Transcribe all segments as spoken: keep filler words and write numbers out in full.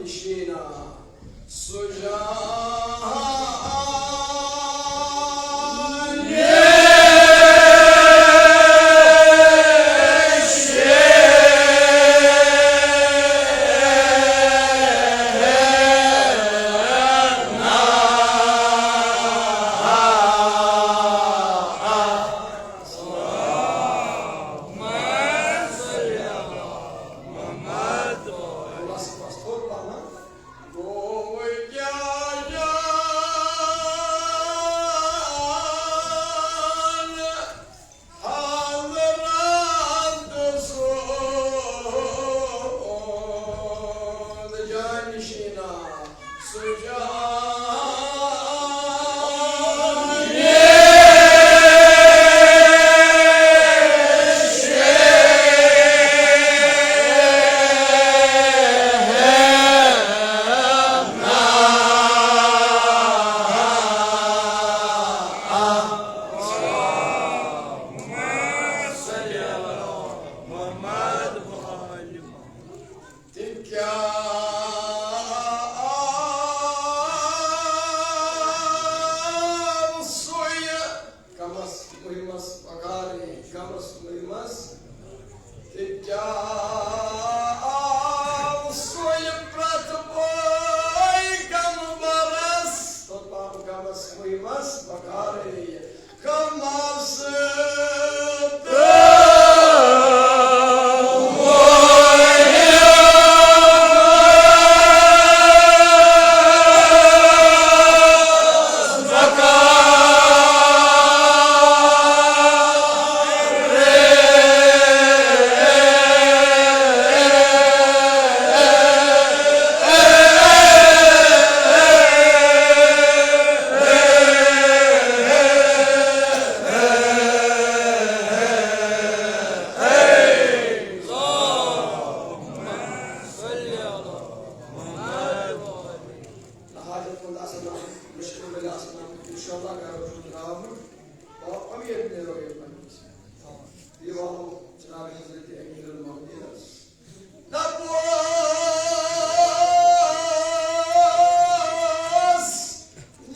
نشینا سجان کمس مہمس پکارے، کمس مہمس۔ تہٕ کیٛاہ آو سُے پرٛٮ۪تھ پٲے غم برس؟ توٚتام کمس مہمس پکارے، کمس حاجت مند آسن، مشکل وٲلۍ آسن، انشاءاللہ کرو تراوُن۔ تو امیر نیرو یہِ پننِس۔ یہِ والو جناب حضرت امیر المؤمنینس۔ نپوس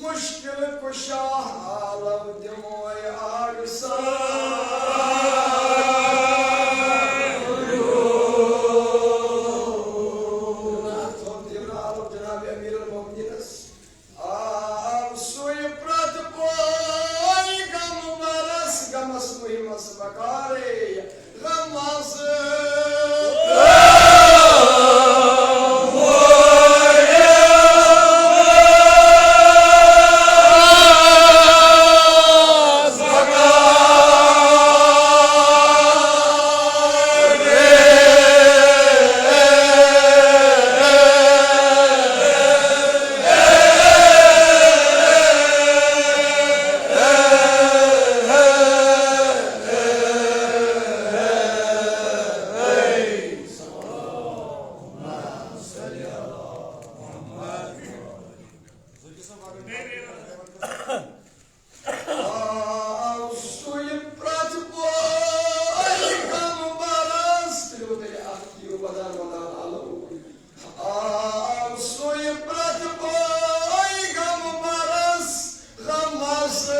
مشکل کشا عالم دموے آگ سان۔ تھوٚد دِیُن عالم جناب امیر المؤمنینس۔ آو سُے پرٛٮ۪تھ پٲے غم برس، غمس مہمس بکارے، غمس آو سُے پرٛٮ۪تھ پٲے غم برس۔ تُلِو تیٚلہِ اَتھ دِیِو بدل بدل آلو۔ آو سُے پرٛٮ۪تھ پٲے غم برس، غمس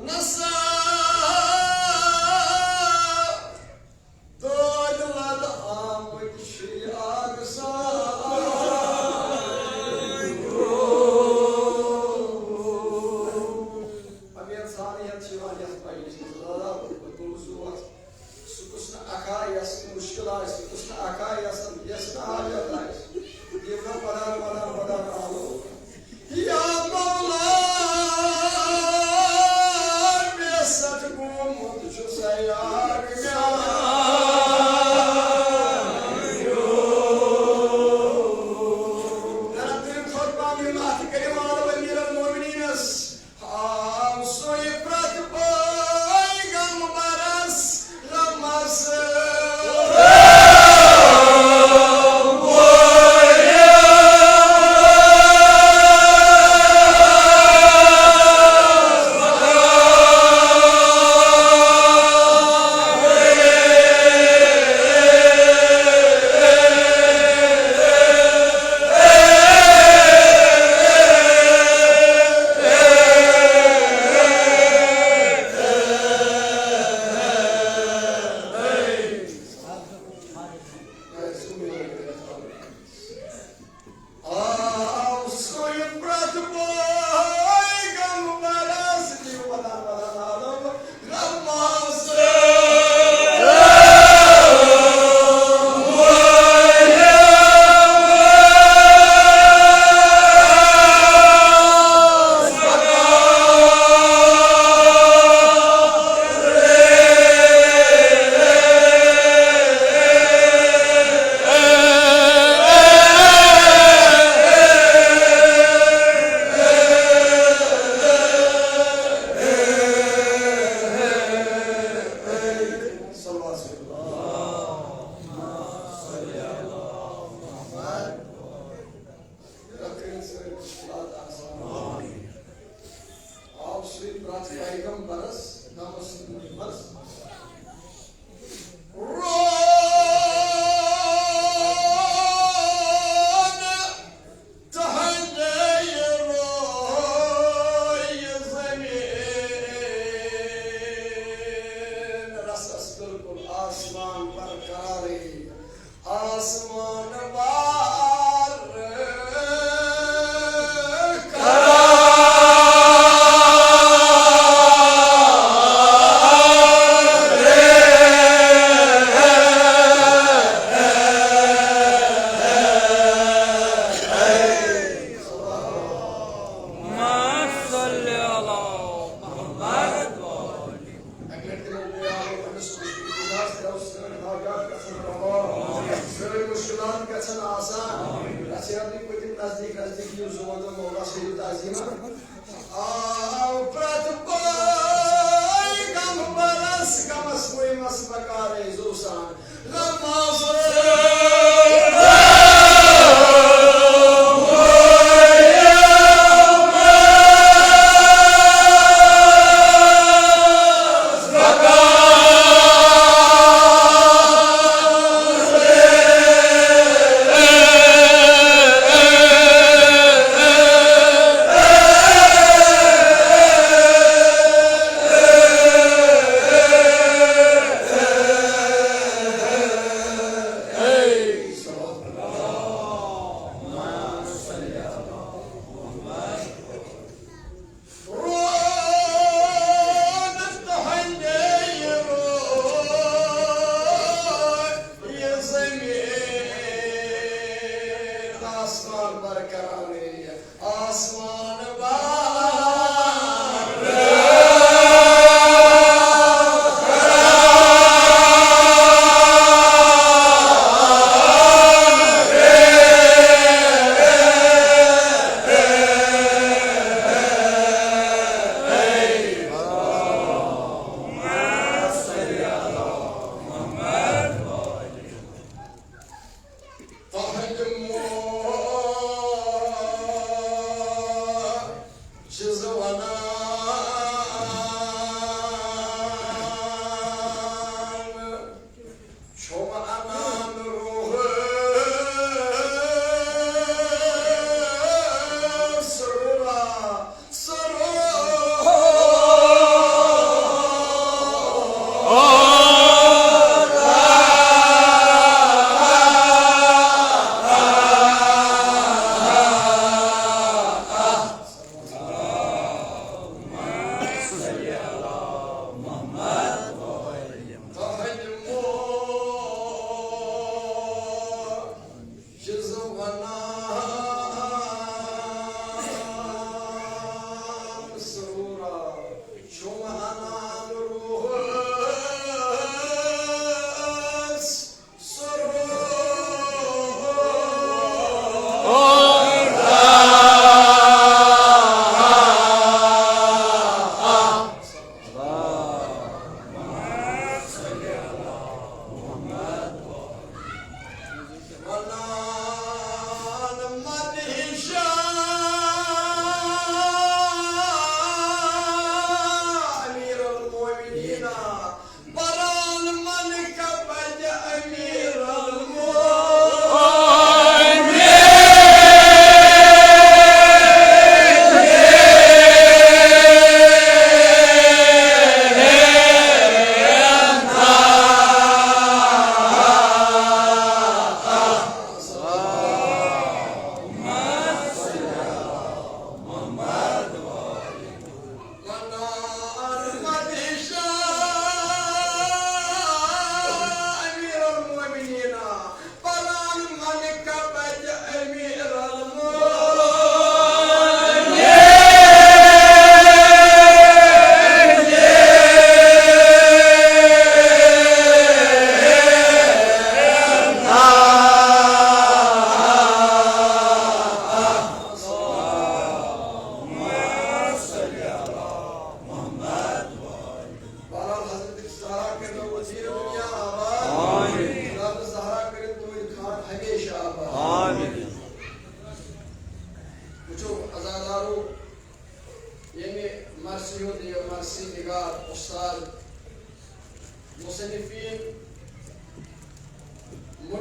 نسا دٲدۍ لد آمٕتۍ شِرۍ آگ سان۔ امید سانٕے یتھ چھِ یِوان یتھ پننِس منٛز لڑاو، بہٕ تُلہٕ سُہ وَتھ۔ سُہ کُس نہٕ اکھا یس مُشکِل آسہِ، سُہ کُس نہٕ اکھا یس، یس نہٕ حاجت آسہِ۔ یِمن پَران، پَران، پَران آو۔ یا مولا، مےٚ سۭتۍ گوٚمُت چھُ سیاق میٛانیو۔ رَبِّ خۄدبام یِم اَتھٕ کٔرِو آلو أمیٖر المومنیٖنَس۔ آو سُے پرٛٮ۪تھ پیغمبرس غمس۔ آو سُے پرٛٮ۪تھ پیغمبرس دِوان آو سُے پرٛٮ۪تھ پیغمبرس غمس منٛز۔ روز تہنٛدے روے زمین رسس بالکل آسمان برقرارے۔ آسمان بار صلی اللہ محمد۔ اَکہِ لَٹہِ دِمو بہٕ یاد أمِس اِجازت، سٲنۍ حاجات گژھن روا، سٲنۍ مُشکِلات گژھن آسان۔ گژھِ یاد یہِ پٔتِم نزدیٖک نزدیٖک یِیِو زٕ وَنو مولا سٕنٛدِ تعظیٖمہ۔ آو پرٛٮ۪تھ پیغمبرس غمس وُہِمس بکارے زُو سان۔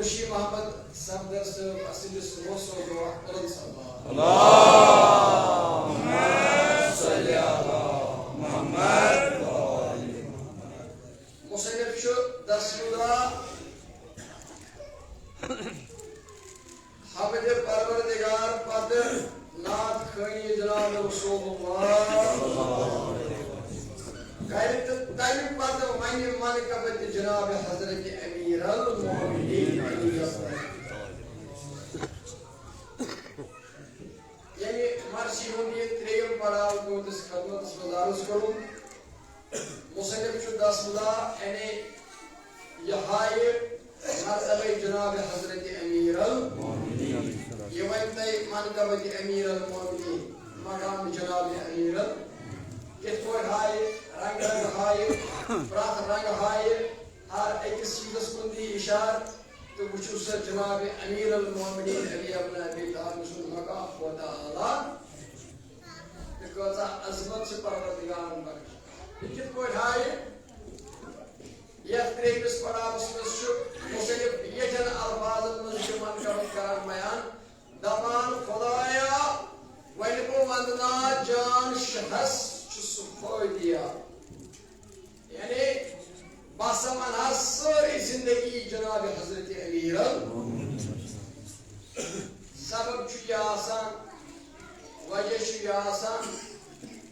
شیخ محمد صفدر صٲب، اَسہِ سٕنٛدِس روح سوزو اَکھ بُلند سلام۔ اللہم صل علی محمد۔ مصنف چھُ دسمُلا حمدِ پروردگار پتہٕ نعت خوانی جناب رسول اللہ کرِ تہٕ تمہِ پتہٕ ونہِ منقبت جناب حضرت امیر المومنین علی السلام۔ یعنی مرثی ہُنٛد یہِ ترٛیٚیِم پڑاو تُہنٛدِس خدمتس منٛز عرض کوٚرُم۔ مصنف چھُ دسمُلا، یعنی یہِ ہایہِ مرتبہ جناب حضرت امیر المومنین۔ یہِ ونہِ تۄہہِ منقبت امیر المومنین، مقام جناب امیر ال-، کِتھ پٲٹھۍ ہایہِ، رنگ رنگ ہایہِ، پرٛٮ۪تھ رنگ ہایہِ، ہر أکِس چیٖزس کُن دی اشارٕ۔ تہٕ وٕچھِو سا جناب امیر المومنین علی ابن ابی طالب سُنٛد مقام کوتاہ اعلیٰ تہٕ کۭژاہ عظمت چھِ پروردگارن بخش۔ یہِ کِتھ پٲٹھۍ ہایہِ؟ یتھ ترٛیٚیمِس پڑاوس منٛز چھُ مصنف یِتھٮ۪ن الفاظن منٛز یہِ منقبت کران بیان، دپان، خدایا، وۄنۍ بہٕ وندنا جان شہس چھُ سُہ فٲیدٕ یاب۔ یعنی بہٕ ہسا ونہٕ ہا سٲرٕے زندگی جناب حضرت امیر ال-، سبب چھُ یہِ آسان، وجہ چھُ یہِ آسان،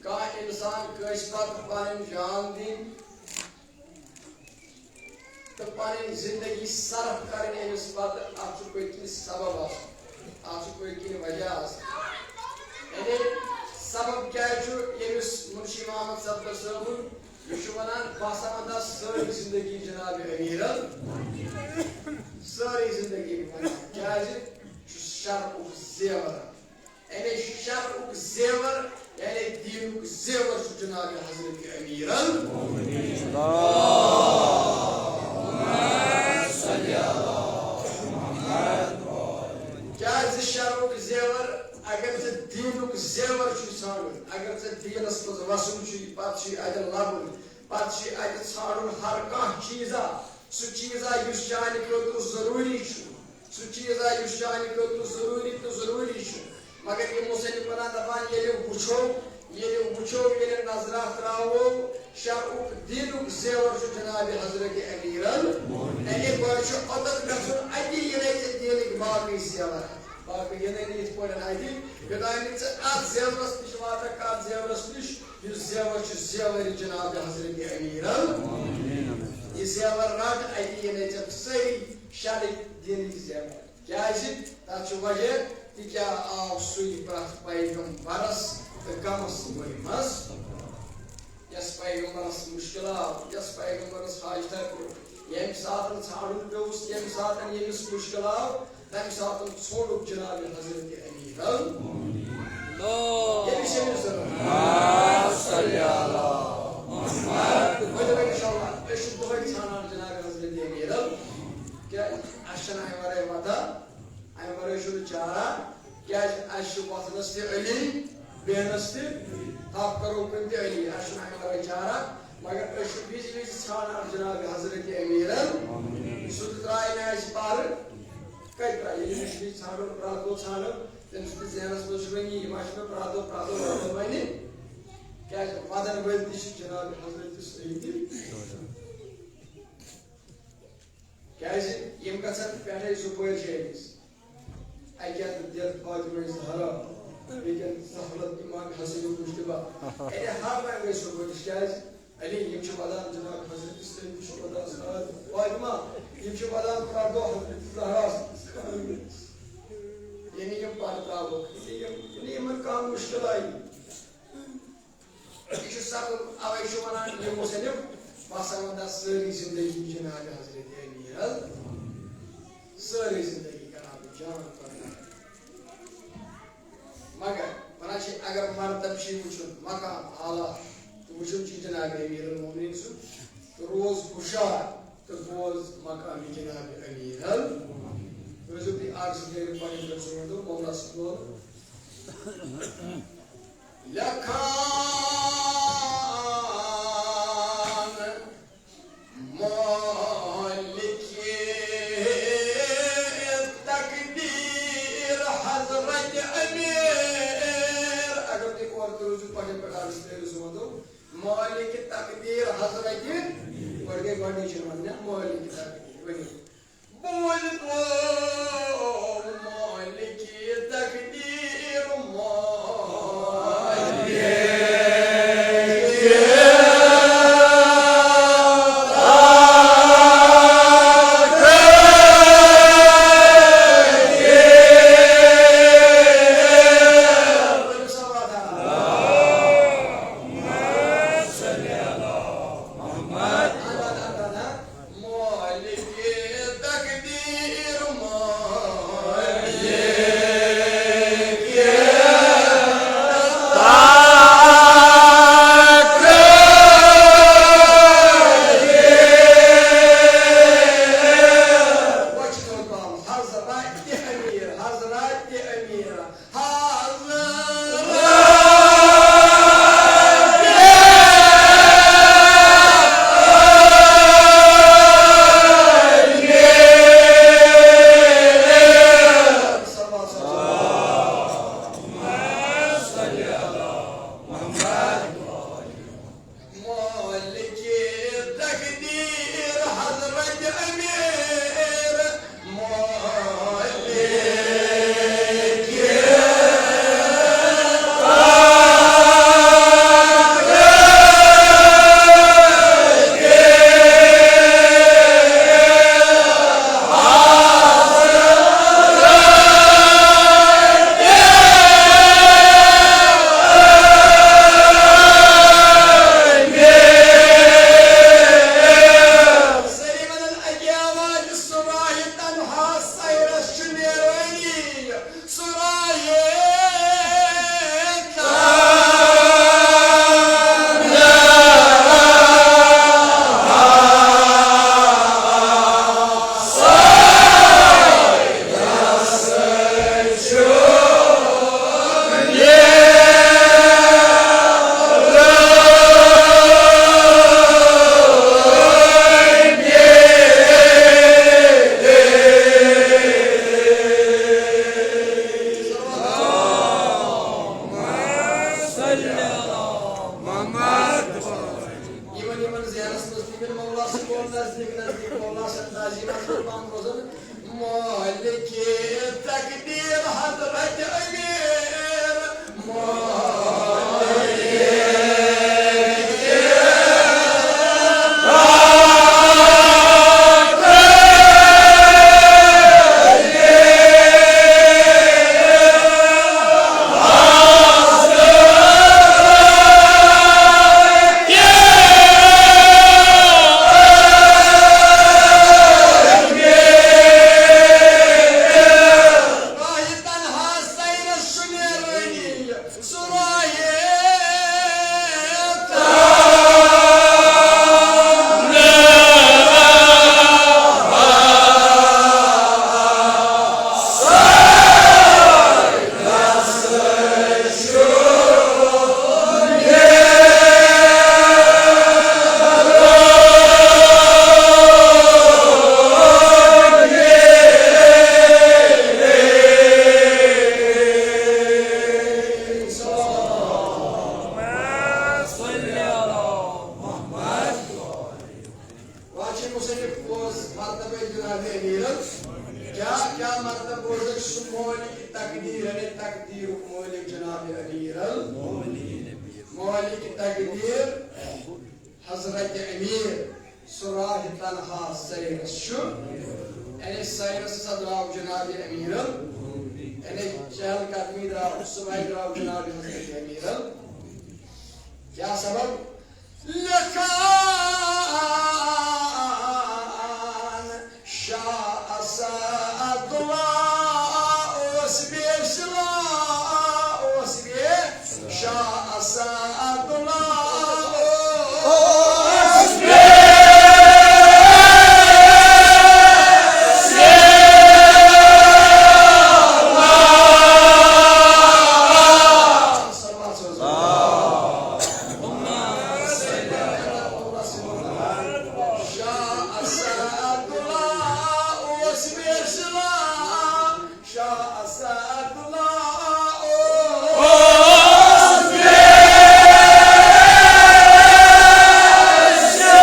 کانٛہہ انسان کٲنٛسہِ پتہٕ پنٕنۍ جان دِنۍ تہٕ پنٕنۍ زندگی صرف کرٕنۍ أمِس پتہٕ، اتھ چھُ پٔتۍ کِنۍ سبب آسان، اتھ چھُ پٔتۍ کِنۍ وجہ آسان۔ یعنی سبب کیٛازِ چھُ ییٚمِس منشی محمد صفدر صٲبُن یہِ چھُ ونان، بہٕ ہسا ونہٕ ہا سٲرٕے زندگی جناب امیر ال-، سٲرٕے زندگی ونہٕ ہا۔ کیٛازِ؟ یہِ چھُ شرفُک زیور۔ یعنی شرفُک زیور، یعنی دیٖنُک زیور چھُ جناب حضرت امیر ال-، کیٛازِ شرفُک زیور؟ اگر ژےٚ دیٖنُک زیور چھُے ژھانٛڈُن، اگر ژےٚ دیٖنس منٛز وسُن چھُے، پتہٕ چھُے اتٮ۪ن لبُن، پتہٕ چھُے اتہِ ژھانٛڈُن ہر کانٛہہ چیٖزا، سُہ چیٖزا یُس چانہِ خٲطرٕ ضروٗری چھُ، سُہ چیٖزا یُس چانہِ خٲطرٕ ضروٗری تہٕ ضروٗری چھُ۔ مگر یہِ مصنف ونان دپان، ییٚلہِ وٕچھو، ییٚلہِ وٕچھو، ییٚلہِ نظرہ تراوو، شرفُک دیٖنُک زیور چھُ جناب حضرت امیر ال-، یعنی گۄڈٕ چھُ اوٚتَتھ گژھُن، اتی یِنَے ژےٚ دیٖنٕکۍ باقٕے زیور۔ باقٕے یِنَے نہٕ یِتھ پٲٹھۍ اَتہِ، یوٚتام نہٕ ژٕ اَتھ زیورَس نِش واتَکھ، کَتھ زیورَس نِش، یُس زیور چھُ زیورِ جناب حضرت امیر ال-، یہِ زیور رَٹ، اَتی یِنَے ژےٚ سٲری شرٕکۍ دیٖنٕکۍ زیور۔ کیٛازِ؟ تَتھ چھُ وجہ، تہِ کیٛاہ آو سُے پرٛٮ۪تھ پیغمبرس تہٕ کمس ؤرۍ منٛز، یس پیغمبرس مُشکل آو، یس پیغمبرس حاجتہ پیوٚو، ییٚمہِ ساتہٕ ژھانٛڈُن پیوٚوُس، ییٚمہِ ساتہٕ ییٚمِس مُشکل آو، تَمہِ ساتہٕ ژھونُکھ جناب حضرت امیر ال-، ییٚمِس ییٚمِس ضروٗرت۔ ؤلِو، انشاءاللہ، أسۍ چھِ دۄہے ژھانٛڈان جناب حضرت امیر ال-، کیٛازِ اَسہِ چھَنہٕ اَمہِ ورٲے وَتہ۔ اَمہِ ورٲے چھُنہٕ چارہ، کیٛازِ اَسہِ چھُ وۄتھنَس تہِ علی، بیٚہنَس تہِ، تھپھ کَرو کُنہِ تہِ علی، اَسہِ چھُنہٕ اَمہِ ورٲے چارہ، مگر أسۍ چھِ وِزِ وِزِ ژھانٛڈان جناب حضرت امیٖرَن، سُہ تہِ ترٛایہِ نہٕ اَسہِ پَرٕ، کَتہِ ترٛایہِ؟ ییٚلہِ وِزِ وِزِ ژھانٛڈو، پرٛٮ۪تھ دۄہ ژھانٛڈو، تٔمِس تہِ ذہنَس منٛز چھُ وۄنۍ یہِ، یہِ ما چھُ مےٚ پرٛٮ۪تھ دۄہ، پرٛٮ۪تھ دۄہ وَدُن وَنہِ، کیٛازِ وَدَن وٲلۍ تہِ چھِ جناب حضرت سیدی۔ کیٛازِ یِم گژھن پٮ۪ٹھَے سُپٲرۍ چھِ أمِس۔ اَکہِ اَندٕ دِتھ فاطمہ زہرا، بیٚکہِ اَندٕ زہرت اِمام حسن مجتبیٰ۔ اَتہِ ہر وَنہِ گٔے سُپٲرۍ۔ کیٛازِ؟ علی، یِم چھِ وَدان جناب حضرت سید، یِم چھِ وَدان سعد فاطمہ، یِم چھِ وَدان پردو حضرت زہرا۔ یعنی یِم پردٕ ترٛاوہوکھ، یعنی یِم، یعنی یِمَن کانٛہہ مُشکِل آیہِ۔ یہِ چھُ سبب، اوے چھُ ونان یہِ مصنف، بہٕ ہسا ونہٕ سٲری زندگی جناب حضرت علی حض، سٲری زندگی کران بہٕ جان پرناوان۔ مگر ونان چھِ، اگر مرتب چھِ وٕچھُن، مقام اعلیٰ، تہٕ وٕچھُن چھُ جناب امیر المومنین سُنٛد، تہٕ روز ہُشار تہٕ بوز مقام جناب امیر حض۔ روٗزِو تُہۍ اکھ زٕ گرِ پنٕنۍ رسول تہٕ مولا صٲب۔ لکھان مالکے روزان مالک تقدیر حضرت امیر۔ راہِ تنہا سیرس چھُ نیرٲنی، سُہ راہِ واچھِ مُصنِف پوز مرتبہ جناب امیرن۔ کیا، کیا مرتبہ بوزک سُہ مالک تقدیر، یعنی تقدیر مالک جناب امیرن۔ مالک تقدیر حضرت امیر۔ سُہ راہِ تنہا سیرس چھُ، یعنی سیرس ہسا درٛاو جناب امیرن، یعنی چہل قدمی درٛاو، صبحے درٛاو جناب حضرت امیرن۔ کیا سبب؟ لیکھان شاہ اسد اللہ اوس بے صلہ، اوس بے، شاہ اسد اللہ اوس بے صلہ۔ شاہ اسد اللہ اوس بے صلہ، شاہ اسد اللہ اوس بے صلہ۔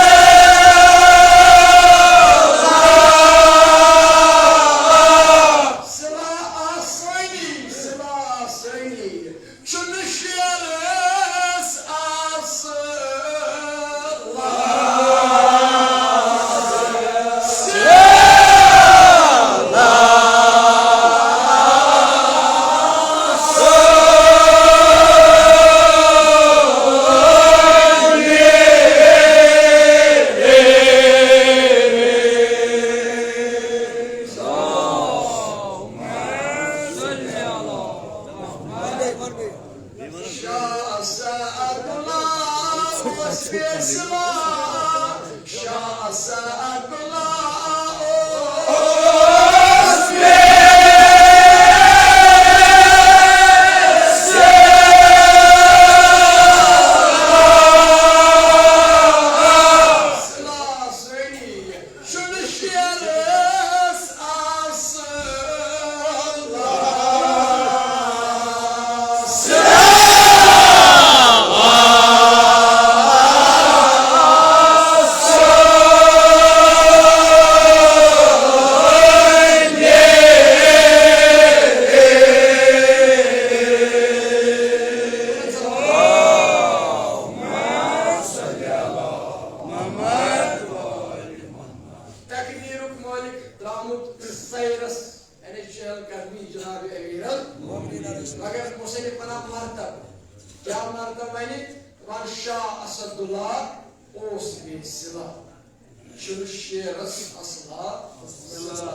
صلہ آسٲنی، صلہ آسٲنی۔ چھُنہٕ شیرس اصل۔ شاہ اسد اللہ اوس بے صلہ، شاہ اسد اللہ اوس بے صلہ۔ صلہ آسٲنی۔ چھُنہٕ شیرس اصل۔ تقدیرُک مٲلِک درٛامُت سیرس، یعنی چہل قدمی جناب امیرن۔ مگر مصنف ونان مرتب، کیا مرتب ونہِ؟ دپان شاہ اسد اللہ اوس بے صلہ، چھُنہٕ شیرس اصلا صلہ۔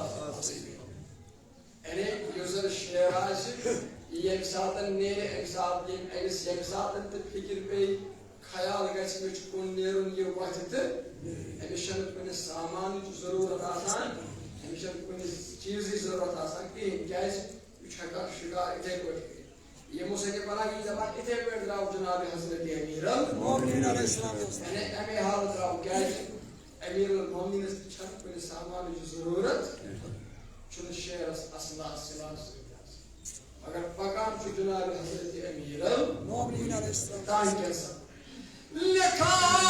یعنی یُس زن شیر آسہِ، ییٚمہِ ساتن نیرِ، امہِ ساتہٕ ییٚمہِ، أمِس ییٚمہِ ساتن تہِ فکر پیٚیہِ، خیال گژھِ، مےٚ چھُ کُن نیرُن، یہِ وَتھِ تہٕ أمِس چھَنہٕ کُنہِ سامانٕچ ضروٗرت آسان، أمِس چھَنہٕ کُنہِ چیٖزٕچ ضروٗرت آسان کِہیٖنۍ، کیٛازِ یہِ چھُ ہٮ۪کان شِکار یِتھَے پٲٹھۍ کٔرِتھ۔ یِمو سۭتۍ یہِ وَنان، یہِ دَپان، یِتھَے پٲٹھۍ درٛاو جناب حضرت امیٖر المومنیٖن علیہ السلام۔ یعنی اَمے حالت درٛاو، کیٛازِ امیر المومنینس تہِ چھنہٕ کُنہِ سامانٕچ ضروٗرت، چھُنہٕ شیرس اصلا سلاح سۭتۍ آسان۔ مگر پکان چھُ جناب حضرت امیر المومنین علیہ السلام۔ تانۍ کیٛاہ سا؟ لیکھان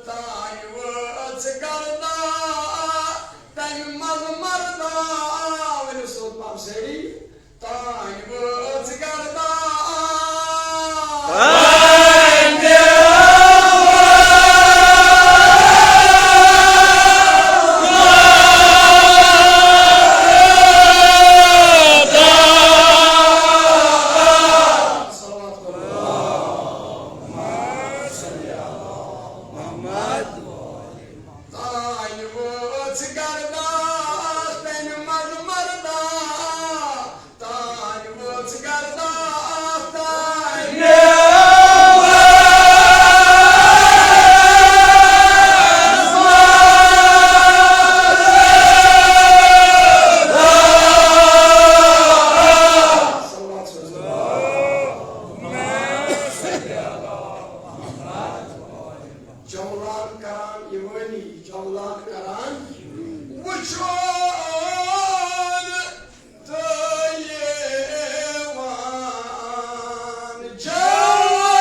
تانۍ وٲژ گردان۔ سٲری، تانۍ وٲژ گردان۔ صلوات۔ تانۍ وٲژ گردان، تمہِ منٛز مردان۔ تانۍ وٲژ گردان، تانۍ جولان کران یوٲنی، جولان کران وٕچھُن تہٕ یِوان جولان۔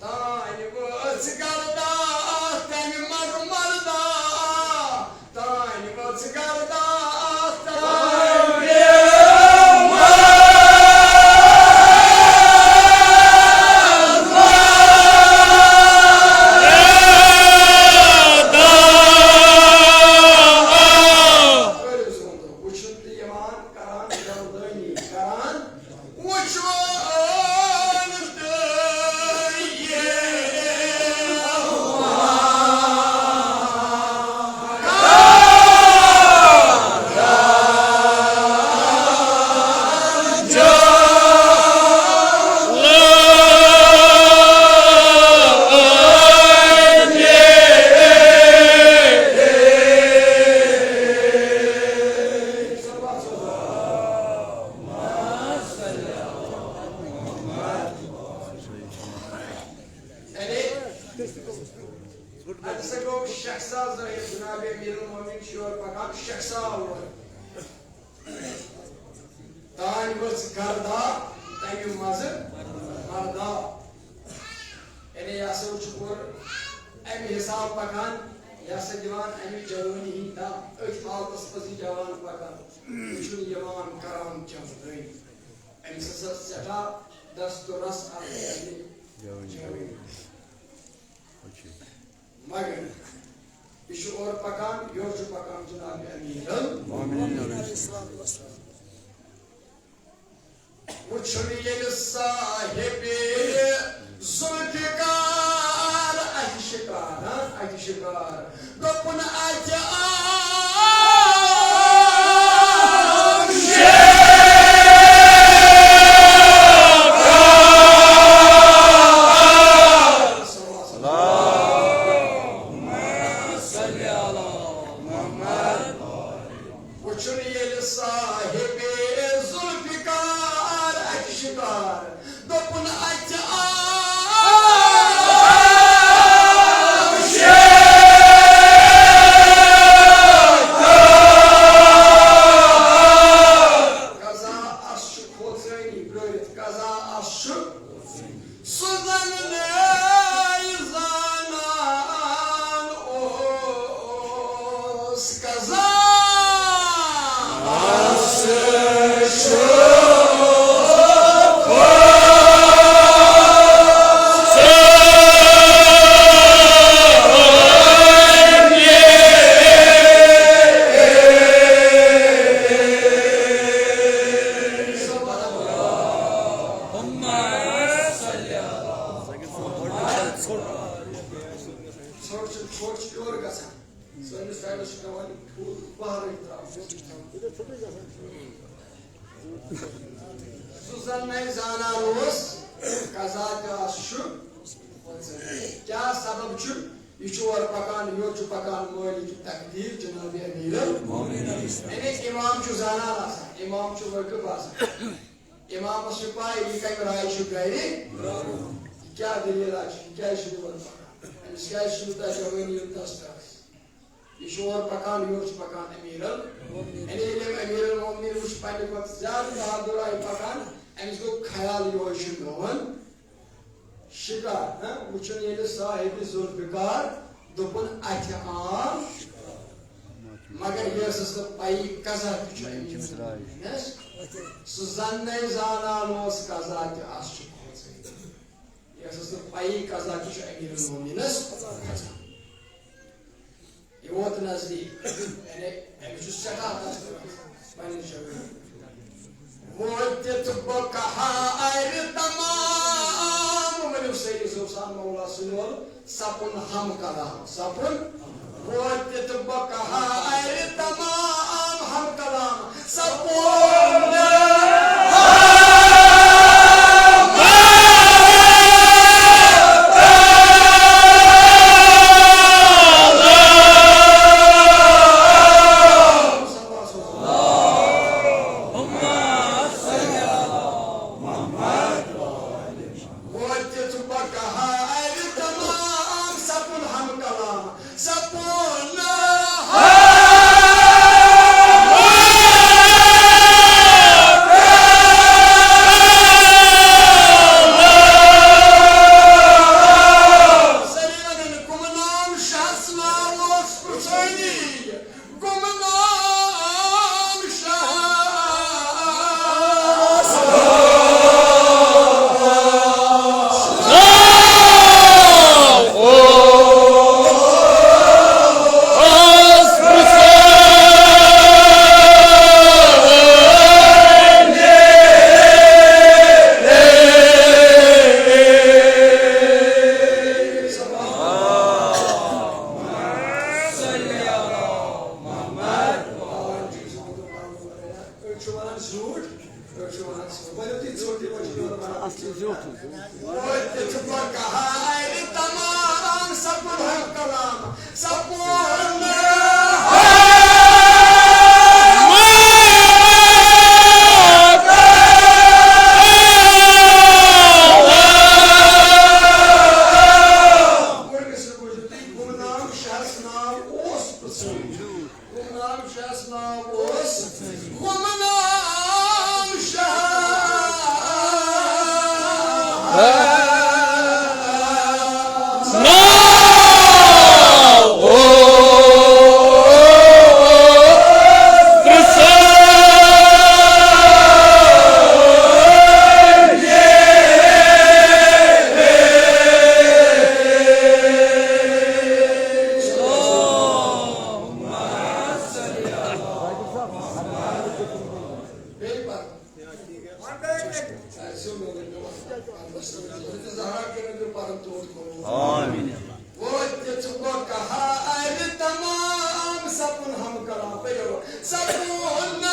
تانۍ وٲژ گردان، تمہِ منٛز مردان۔ تانۍ وٲژ گردان، تانۍ وٕچھُن تہٕ یِوان کران جلدٲنی کران۔ وٕچھُن تہٕ یِوان۔ یعنی، اَتہِ سا گوٚو شخصا ظٲہِر، جناب امیر المومنین چھُ یورٕ پکان، شخصا اور۔ تانۍ ؤژھ گردا، تَمہِ منٛزٕ مردا۔ یعنی، یہِ ہسا چھُ اورٕ اَمہِ حساب پکان، یہِ ہسا دِوان اَمہِ جوٲنی ہِنٛدۍ دَم، أتھۍ حالتس منٛز یہِ جوان پکان۔ یہِ چھُنہٕ یِوان کران جلدی۔ أمِس ہسا سٮ۪ٹھاہ دست و رس آسہِ اَمہِ جوٲنی۔ مگر یہِ چھُ اورٕ پکان، یورٕ چھُ پکان جناب امیر۔ وٕچھُن ییٚلہِ صاحب ذوالفقار اَتہِ شِکار، ہاں، اَتہِ شِکار۔ دوٚپُن اَتہِ آو شیخ۔ وٕچھُن ییٚلہِ صاحب ذوالفقار اَتہِ شِکار۔ دوٚپُن اَتہِ آو شیخ۔ قضا اَس چھُ کھوژٲنی پرٛٲرِتھ، قضا اَس چھُ۔ سُہ زَن نَے زانان اوس قضا۔ ژھۄٹھ چھِ، ژھۄٹھ چھِ یورٕ گژھان۔ سٲنِس سایڈَس چھِ پٮ۪وان یہِ پھیُر بَہرٕے ترٛاوُن۔ سُہ زَن نَے زانان اوس، قضا تہِ آس چھُ۔ کیٛاہ سبب چھُ؟ یہِ چھُ اورٕ پَکان، یورٕ چھُ پَکان مٲلِک تقدیٖر جناب امیٖر۔ یعنی امام چھُ زانان آسان، امام چھُ وٲقف آسان۔ امامس چھِ پاے، یہِ کمہِ رایہِ چھُ گرِ۔ یہِ کیٛاہ دٔلیٖلہ چھِ، یہِ کیٛازِ چھُ یور پکان؟ أمِس کیٛازِ چھُنہٕ تۄہہِ جوٲنی یُن دَستَس؟ یہِ چھُ اورٕ پَکان، یورٕ چھُ پَکان أمیٖر ال-، یعنی ییٚلہِ أمۍ أمیٖر المومنیٖن وٕچھ پنٛنہِ کھۄتہٕ زیادٕ بہادُر آیہِ پَکان، أمِس گوٚو خیال، یِہوٚے چھُ میون شِکار، ہہ؟ وٕچھُن ییٚلہِ صاحبِ ذوالفقار دوٚپُن اَتھِ آم، مگر یہِ ٲسٕس نہٕ پَیی قضا تہِ چھُ أمیٖر المومنیٖنَس۔ سُہ زَن نَے زانان اوس قضا تہِ، اَس چھُ کھوژان۔ یہِ ٲسٕس نہٕ پَیی قضا تہِ چھُ أمیٖر المومنیٖنَس کھوژان۔ یہِ ووت نزدیٖک، یعنی أمِس چھُ سٮ۪ٹھاہ دَستَس پنٛنہِ جوٲنی۔ وٲتِتھ بہٕ کہہ اَرِ تمام، ؤنِو سٲری زُو سان مولا سٕنٛدِ وول سَپُن ہم کلام، سَپُن۔ وٲتِتھ بہٕ کہہ اَرِ تمام ہم کلام، سَپُن۔ وٲتِتھ بہٕ کہہ اَرِ تمام، سَپُن ہم کلام، سَپُن۔ سٲری وَنان، گُمنام شاہس ناو اوس پرٛژھٲنی۔ گُمنام شاہ۔ أڑۍ چھِ وَنان زیوٗٹھ، أڑۍ چھِ وَنان ژھوٚٹ۔ ؤلِو تُہۍ ژھوٚٹٕے، وۄنۍ چھِ یورٕ وَنان۔ اَصلی زیوٗٹھ۔ وٲتِتھ بہٕ کہہ اَرِ تمام، سَپُن ہم کلام، سَپُن۔ گۄڈٕ گٔژھِو بوٗزِو تُہۍ، گُمنام شاہَس ناو اوس پرٛژھٲنی۔ گُمنام شاہَس ناو اوس گُمنام شاہ۔ ناو اوس پرٛژھٲنی۔ بیٚیہِ پَرُن۔ زہرا کٔرِو پَرُن تُہُنٛد قبوٗل۔ آمین۔ وٲتِتھ بہٕ کہہ اَرِ تمام، سَپُن ہم کلام، پٔرِو۔ سَپُن۔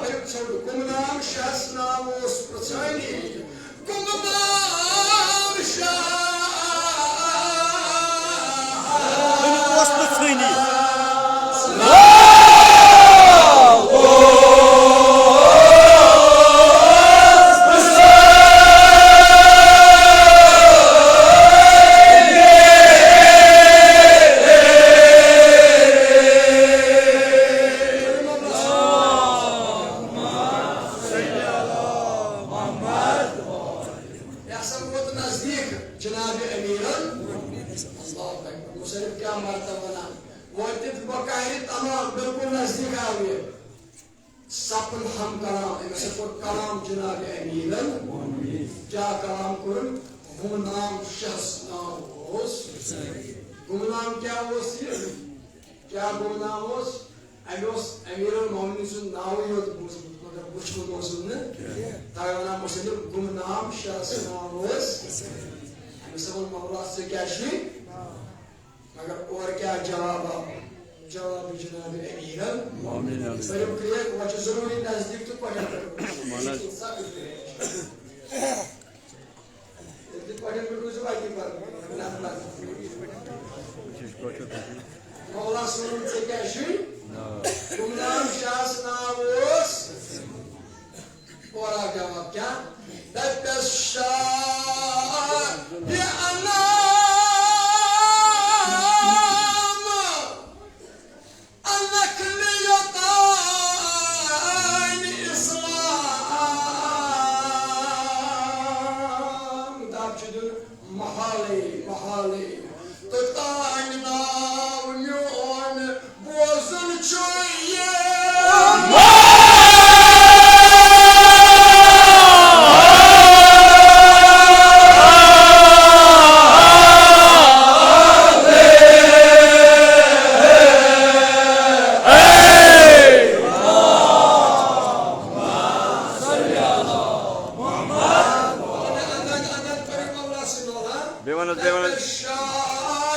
پٔرِو ژھوٚٹ، گُمنام شاہَس ناو اوس پرٛژھٲنی۔ گُمنام شاہ۔ ؤنِو اوس نہٕ ژھٕنی۔ یہِ ہسا ووت نزدیٖک جناب امیٖرن۔ اللہ اکبر۔ مصنف کیٛاہ مرتبہ وَنان؟ وٲتِتھ بہٕ کہہ اَرِ تمام، بالکل نزدیٖک آو یہِ۔ سَپُن ہم کلام، أمۍ ہسا کوٚر کلام جناب امیٖرن۔ کیٛاہ کلام کوٚرُن؟ گُمنام شاہَس ناو اوس۔ گُمنام کیٛاہ اوس یہِ؟ کیٛاہ گُمنام اوس؟ أمۍ اوس امیر المومنین سُنٛد ناوٕے یوت بوٗزمُت، مگر وٕچھمُت اوسُم نہٕ۔ توے ونان مُصنف، گمنام شاہ سُنٛد ناو اوس۔ أمِس ووٚن مولا، ژٕ کیٛاہ چھُے؟ مگر اورٕ کیٛاہ جواب آو؟ جواب جناب امیر المومنین۔ پٔرِو کرٛیک، وۄنۍ چھُ ضروٗری نزدیٖک تہٕ کۄٹھٮ۪ن پٮ۪ٹھ۔ وَن حظ۔ ییٚلہِ تُہۍ کۄٹھٮ۪ن پٮ۪ٹھ روٗزِو، اَتی پَرو۔ مولا ووٚنُن، ژےٚ کیٛاہ چھُے؟ گُمنام شاہس ناو اوس؟ اورا جواب کیٛاہ؟ دَپٮ۪س شاہ یہِ انعام، انکھ مےٚ یوٚتام اسلام۔ دَب چھُ دیُن محالے، محالے۔ توٚتام ناو میون بوزُن چھُ یہِ۔ بیٚیہِ وَن حظ، بیٚیہِ وَن حظ۔ شاہ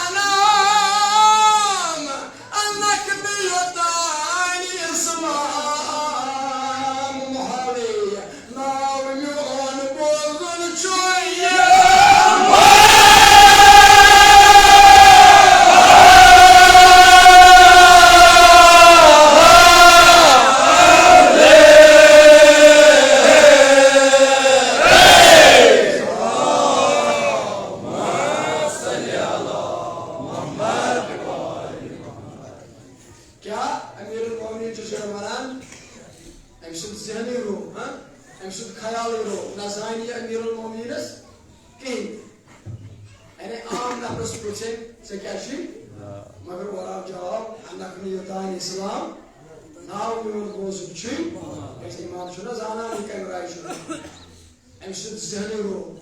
انعام، انکھ مےٚ یوٚتام اسلام۔ محالے، ناو میون بوزُن چھُ یہِ۔ کیٛاہ امیر المومنین چھُ سُہ وَنان؟ أمۍ سُنٛد ذہنٕے روو، ہاں؟ أمۍ سُنٛد خیالٕے روو۔ نہ زانہِ یہِ امیر المومنینس کِہیٖنۍ تہِ۔ یعنی عام نفرس پرٛژھے، "ژےٚ کیٛاہ چھُے؟" مگر اورٕ آو جواب، "انکھ مےٚ یوٚتام اسلام، ناو میون بوزُن چھُے۔" أسۍ ایمان چھُنہ زانان، یہِ کَمہِ راے چھُ۔ أمۍ سُنٛد ذہنٕے روو،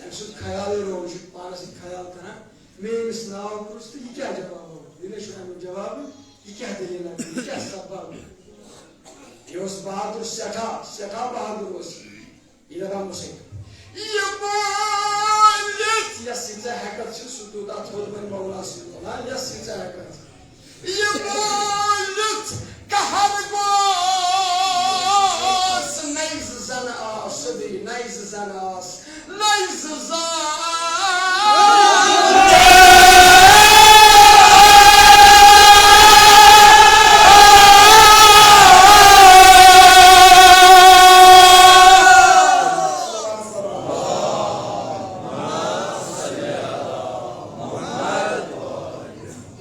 أمۍ سُنٛد خیالٕے روو، یہِ چھُ پانَس سۭتۍ خیال کران۔ مےٚ ییٚمِس ناو پرٛژھ تہٕ یہِ کیٛاہ جواب وَنہِ؟ یہِ نَے چھُنہٕ اَمیُک جوابٕے، یہِ کیٛاہ دٔلیٖلہ، یہِ کیٛاہ سبب؟ یہِ اوس بہادُر، سٮ۪ٹھاہ، سٮ۪ٹھاہ بہادُر اوس یہِ۔ یہِ دَپان اوس یہِ۔ یہِ بوٗلِتھ، یَس یہِ ژےٚ ہٮ۪کَتھ چھِ، سُہ تیوٗتاہ تھوٚد وۄنۍ مولا سٕنٛدِ دۄہ، ہا، یَس یہِ ژےٚ ہٮ۪کَتھ۔ یہِ بوٗلِتھ قہر گوس، نَیہِ زٕ زَنہٕ آس سیوٚدُے، نَیہِ زٕ زَنہٕ آس، نَیہِ زٕ زَنہٕ۔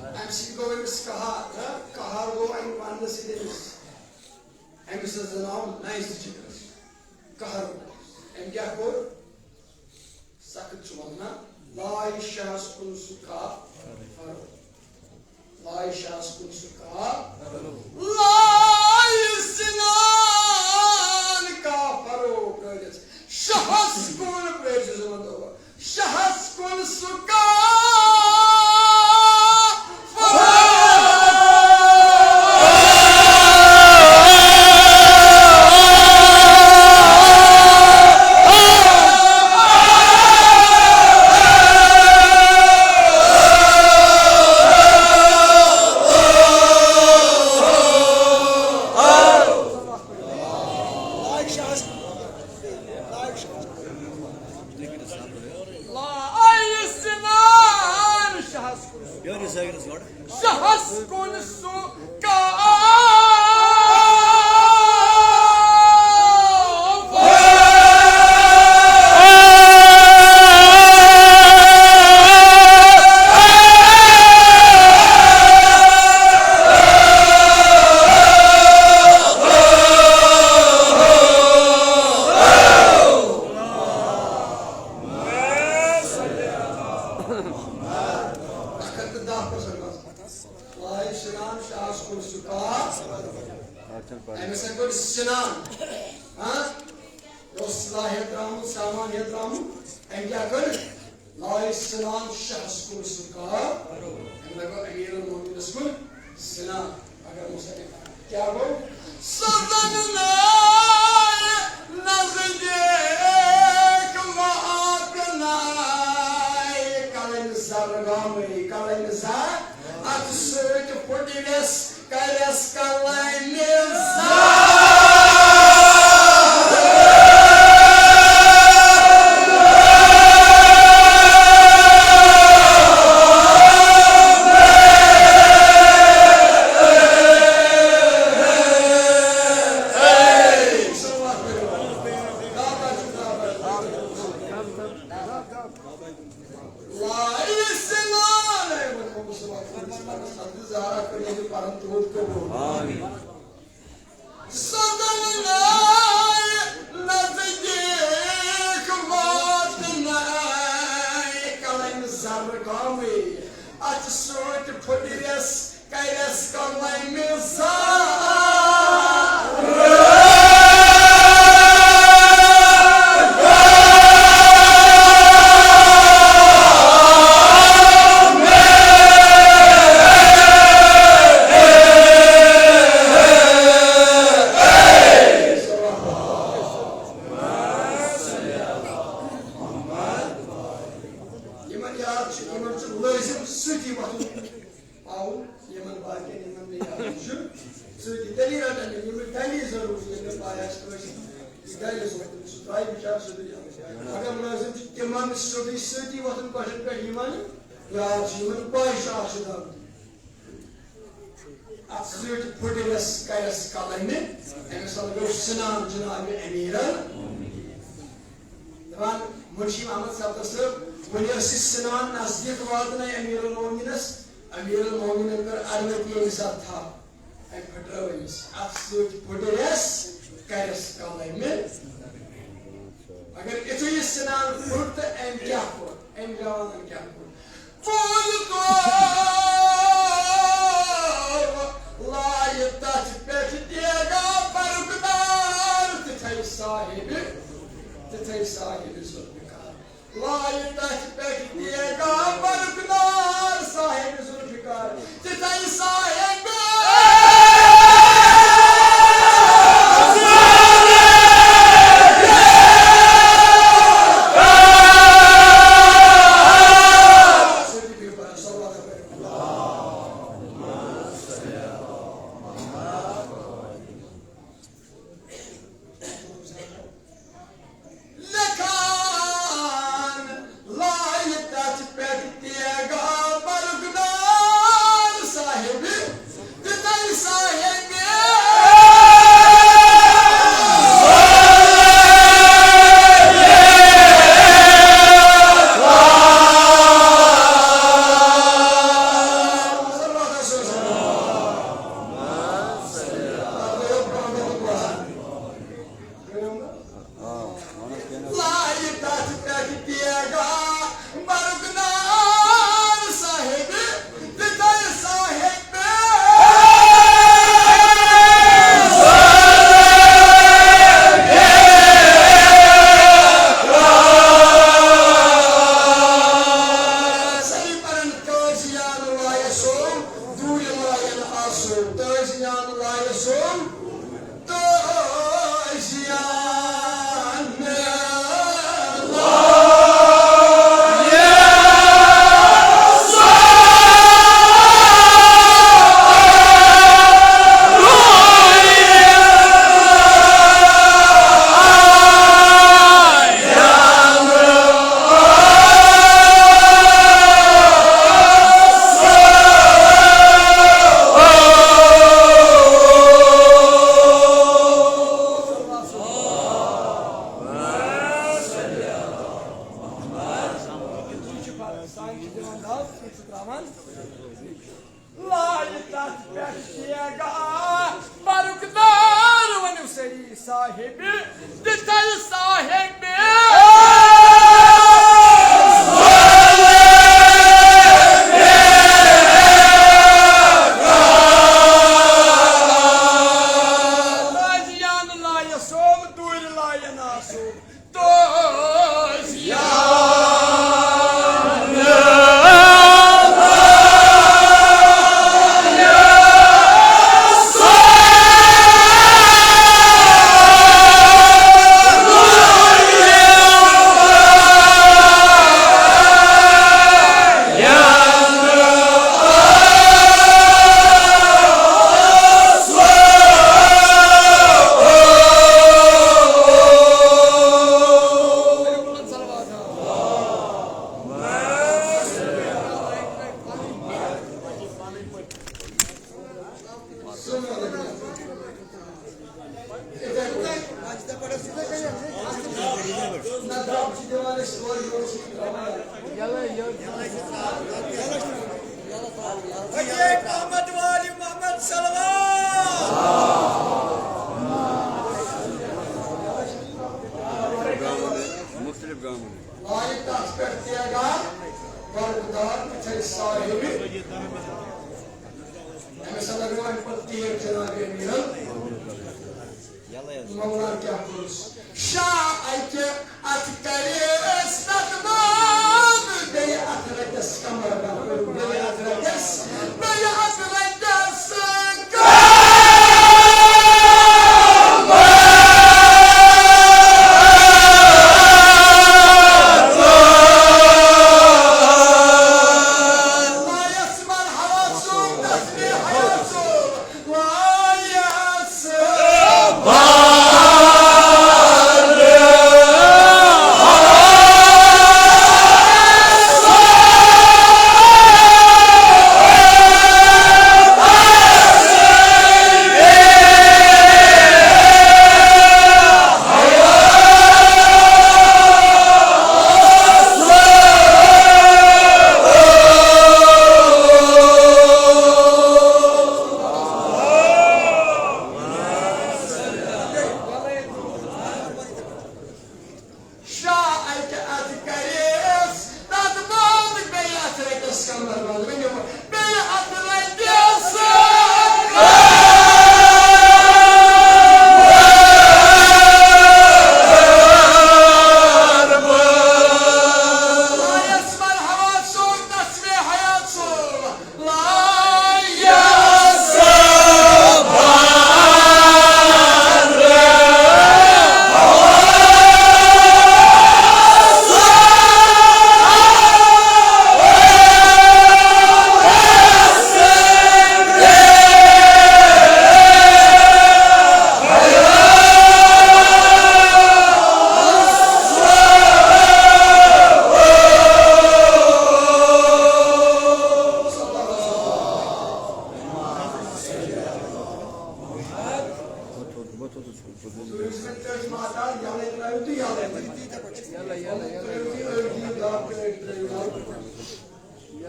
اَمہِ سۭتۍ گوٚو أمِس قہر، ہہ؟ قہر گوٚو اَمہِ وَننہٕ سۭتۍ أمِس۔ أمِس حظ زناو نَیہِ زٕ جِگرَس۔ قہر گوٚو۔ أمۍ کیٛاہ کوٚر؟ سخت چھُ وَنان، لایہِ شاہَس کُن سُہ کاہ فرو۔ لایہِ شاہَس کُن سُہ کاہ فرو۔ لایہِ سِنان کاہ فرو کٔرِتھ۔ شاہَس کُن پرٛٲرۍ زِ زُمَن دۄہ۔ شاہَس کُن سُہ کاہ۔ لایہِ سِنان شاہَس کُن۔ یورٕ یہِ زٲوِتھ گۄڈٕ۔ شاہَس کُن سُہ کاہ۔ اَکھ ہَتھ تہٕ دَہ پٔرسَنٹ بَس۔ لایہِ سِنان شاہَس کُن سُہ کاہ۔ أمِس ہا کوٚر سِنان۔ ہاں؟ یہِ اوس سلاح ہٮ۪تھ درٛامُت، سامان ہٮ۪تھ درٛامُت۔ أمۍ کیٛاہ کٔر؟ لایہِ سِنان شاہَس کُن سُہ کاہ۔ أمۍ لَگٲو أمیٖر المومنیٖنَس کُن سِنان۔ اگر مُسلِم کیٛاہ گوٚو؟ سَزَن ناے نزدیٖک واتہٕ ناے، کَلَنۍ زَر گامٕے، کَلَنۍ زَر۔ اَتھٕ سۭتۍ پھُٹوِس، کَرٮ۪س کَلَنۍ زَر۔ حضرت زہرا کٔرِو پَنُن تُہُنٛد قبوٗل۔ آمین۔ کلمِ زر کامٕے، اَتھٕ سۭتۍ پھُٹرِس کَرٮ۪س کلمِ زر۔ یِمن یاد چھُ، یِمن چھُ لٲزِم سۭتی وۄتھُن پاوُن، یِمن باقین، یِمن نہٕ یاد چھُ، سۭتی تیٚلی رٹن یِم، یِم دَلی ضروٗری، ییٚلہِ نہٕ پاے آسہِ کٲنٛسہِ، یہِ دَلہِ ضروٗری، سُہ ترٛایہِ بِچارٕ سیوٚدُے یَلہٕ۔ مگر لٲزِم چھُ تِمن سیوٚدُے سۭتی وۄتھُن، کۄٹھٮ۪ن پٮ۪ٹھ یِمن یاد چھُ، یِمن پاے چھُ اکھ چھُ دَم۔ اَتھ سۭتۍ پھُٹرِس کَرٮ۪س کلمِ، أمِس ہسا گوٚو سنان جناب امیرن۔ دپان منشی محمد صٲب، وۄنۍ ٲسۍ سنان نزدیٖک واتنَے امیر المومنینس، امیر المومنینن کٔر عدمتی أمِس اَتھ تھپھ، أمۍ پھٕٹرٲو أمِس۔ اَتھ سۭتۍ پھُٹرِس کَرٮ۪س کلمِ۔ مگر یُتھُے یہِ سنان پھُٹ تہٕ أمۍ کیٛاہ کوٚر؟ أمۍ جوانن کیٛاہ کوٚر؟ پھول تو لایہِ تَتھ پٮ۪ٹھ دیگا برُک نار، تِتھَے صاحبِ، تِتھَے صاحبِ ذوالفقار۔ لایہِ تَتھ پٮ۪ٹھ دیگا برُک نار، صاحبِ ذوالفقار۔ تِتھَے صاحبِ لیکھان لایہِ تَتھ پٮ۪ٹھ دیگا برُک نار، صاحبِ، تِتھَے صاحبِ۔ لایہِ تَتھ پٮ۪ٹھ دیگا برُک نار، صاحبِ، تِتھَے صاحبِ۔ سٲری پَرن تٲجیان لایہِ سوم، دوٗرِ لایَن آسو، تٲجیان لایہِ سوم۔ لایہِ تَتھ پٮ۪ٹھ دیگا برُک نار، ؤنِو سٲری صاحبِ، تِتھَے صاحبِ۔ تٲجیان لایہِ سوم، دوٗرِ لایَن آسو۔ فقیر محمد والی محمد صلوات۔ مختلف گامن۔ آیہِ تتھ پٮ۪ٹھ تیگا برقدار تِتھے صاحب۔ أمِس ہسا گوٚو اَمہِ پتہٕ تیگ جناب امیرن۔ مولا کیٛاہ کوٚرُس؟ شاہ اَکہِ اَتھٕ کَرٮ۪س تَتھ بنٛد، بیٚیہِ اَتھٕ رَٹٮ۪س کمر بنٛد، بیٚیہِ اَتھٕ رَٹٮ۪س، بیٚیہِ اَتھٕ رَٹٮ۪س کمر۔ لا يسمع الحواس تسميع حياته. شاہ اَکہِ اَتھٕ کَرٮ۪س تَتھ بنٛد، بیٚیہِ اَتھٕ رَٹٮ۪س کمر بنٛد۔ ؤنِو، بیٚیہِ اَتھٕ رَٹٮ۪س کمر بنٛد۔ لا يسمع الحواس تسميع حياته.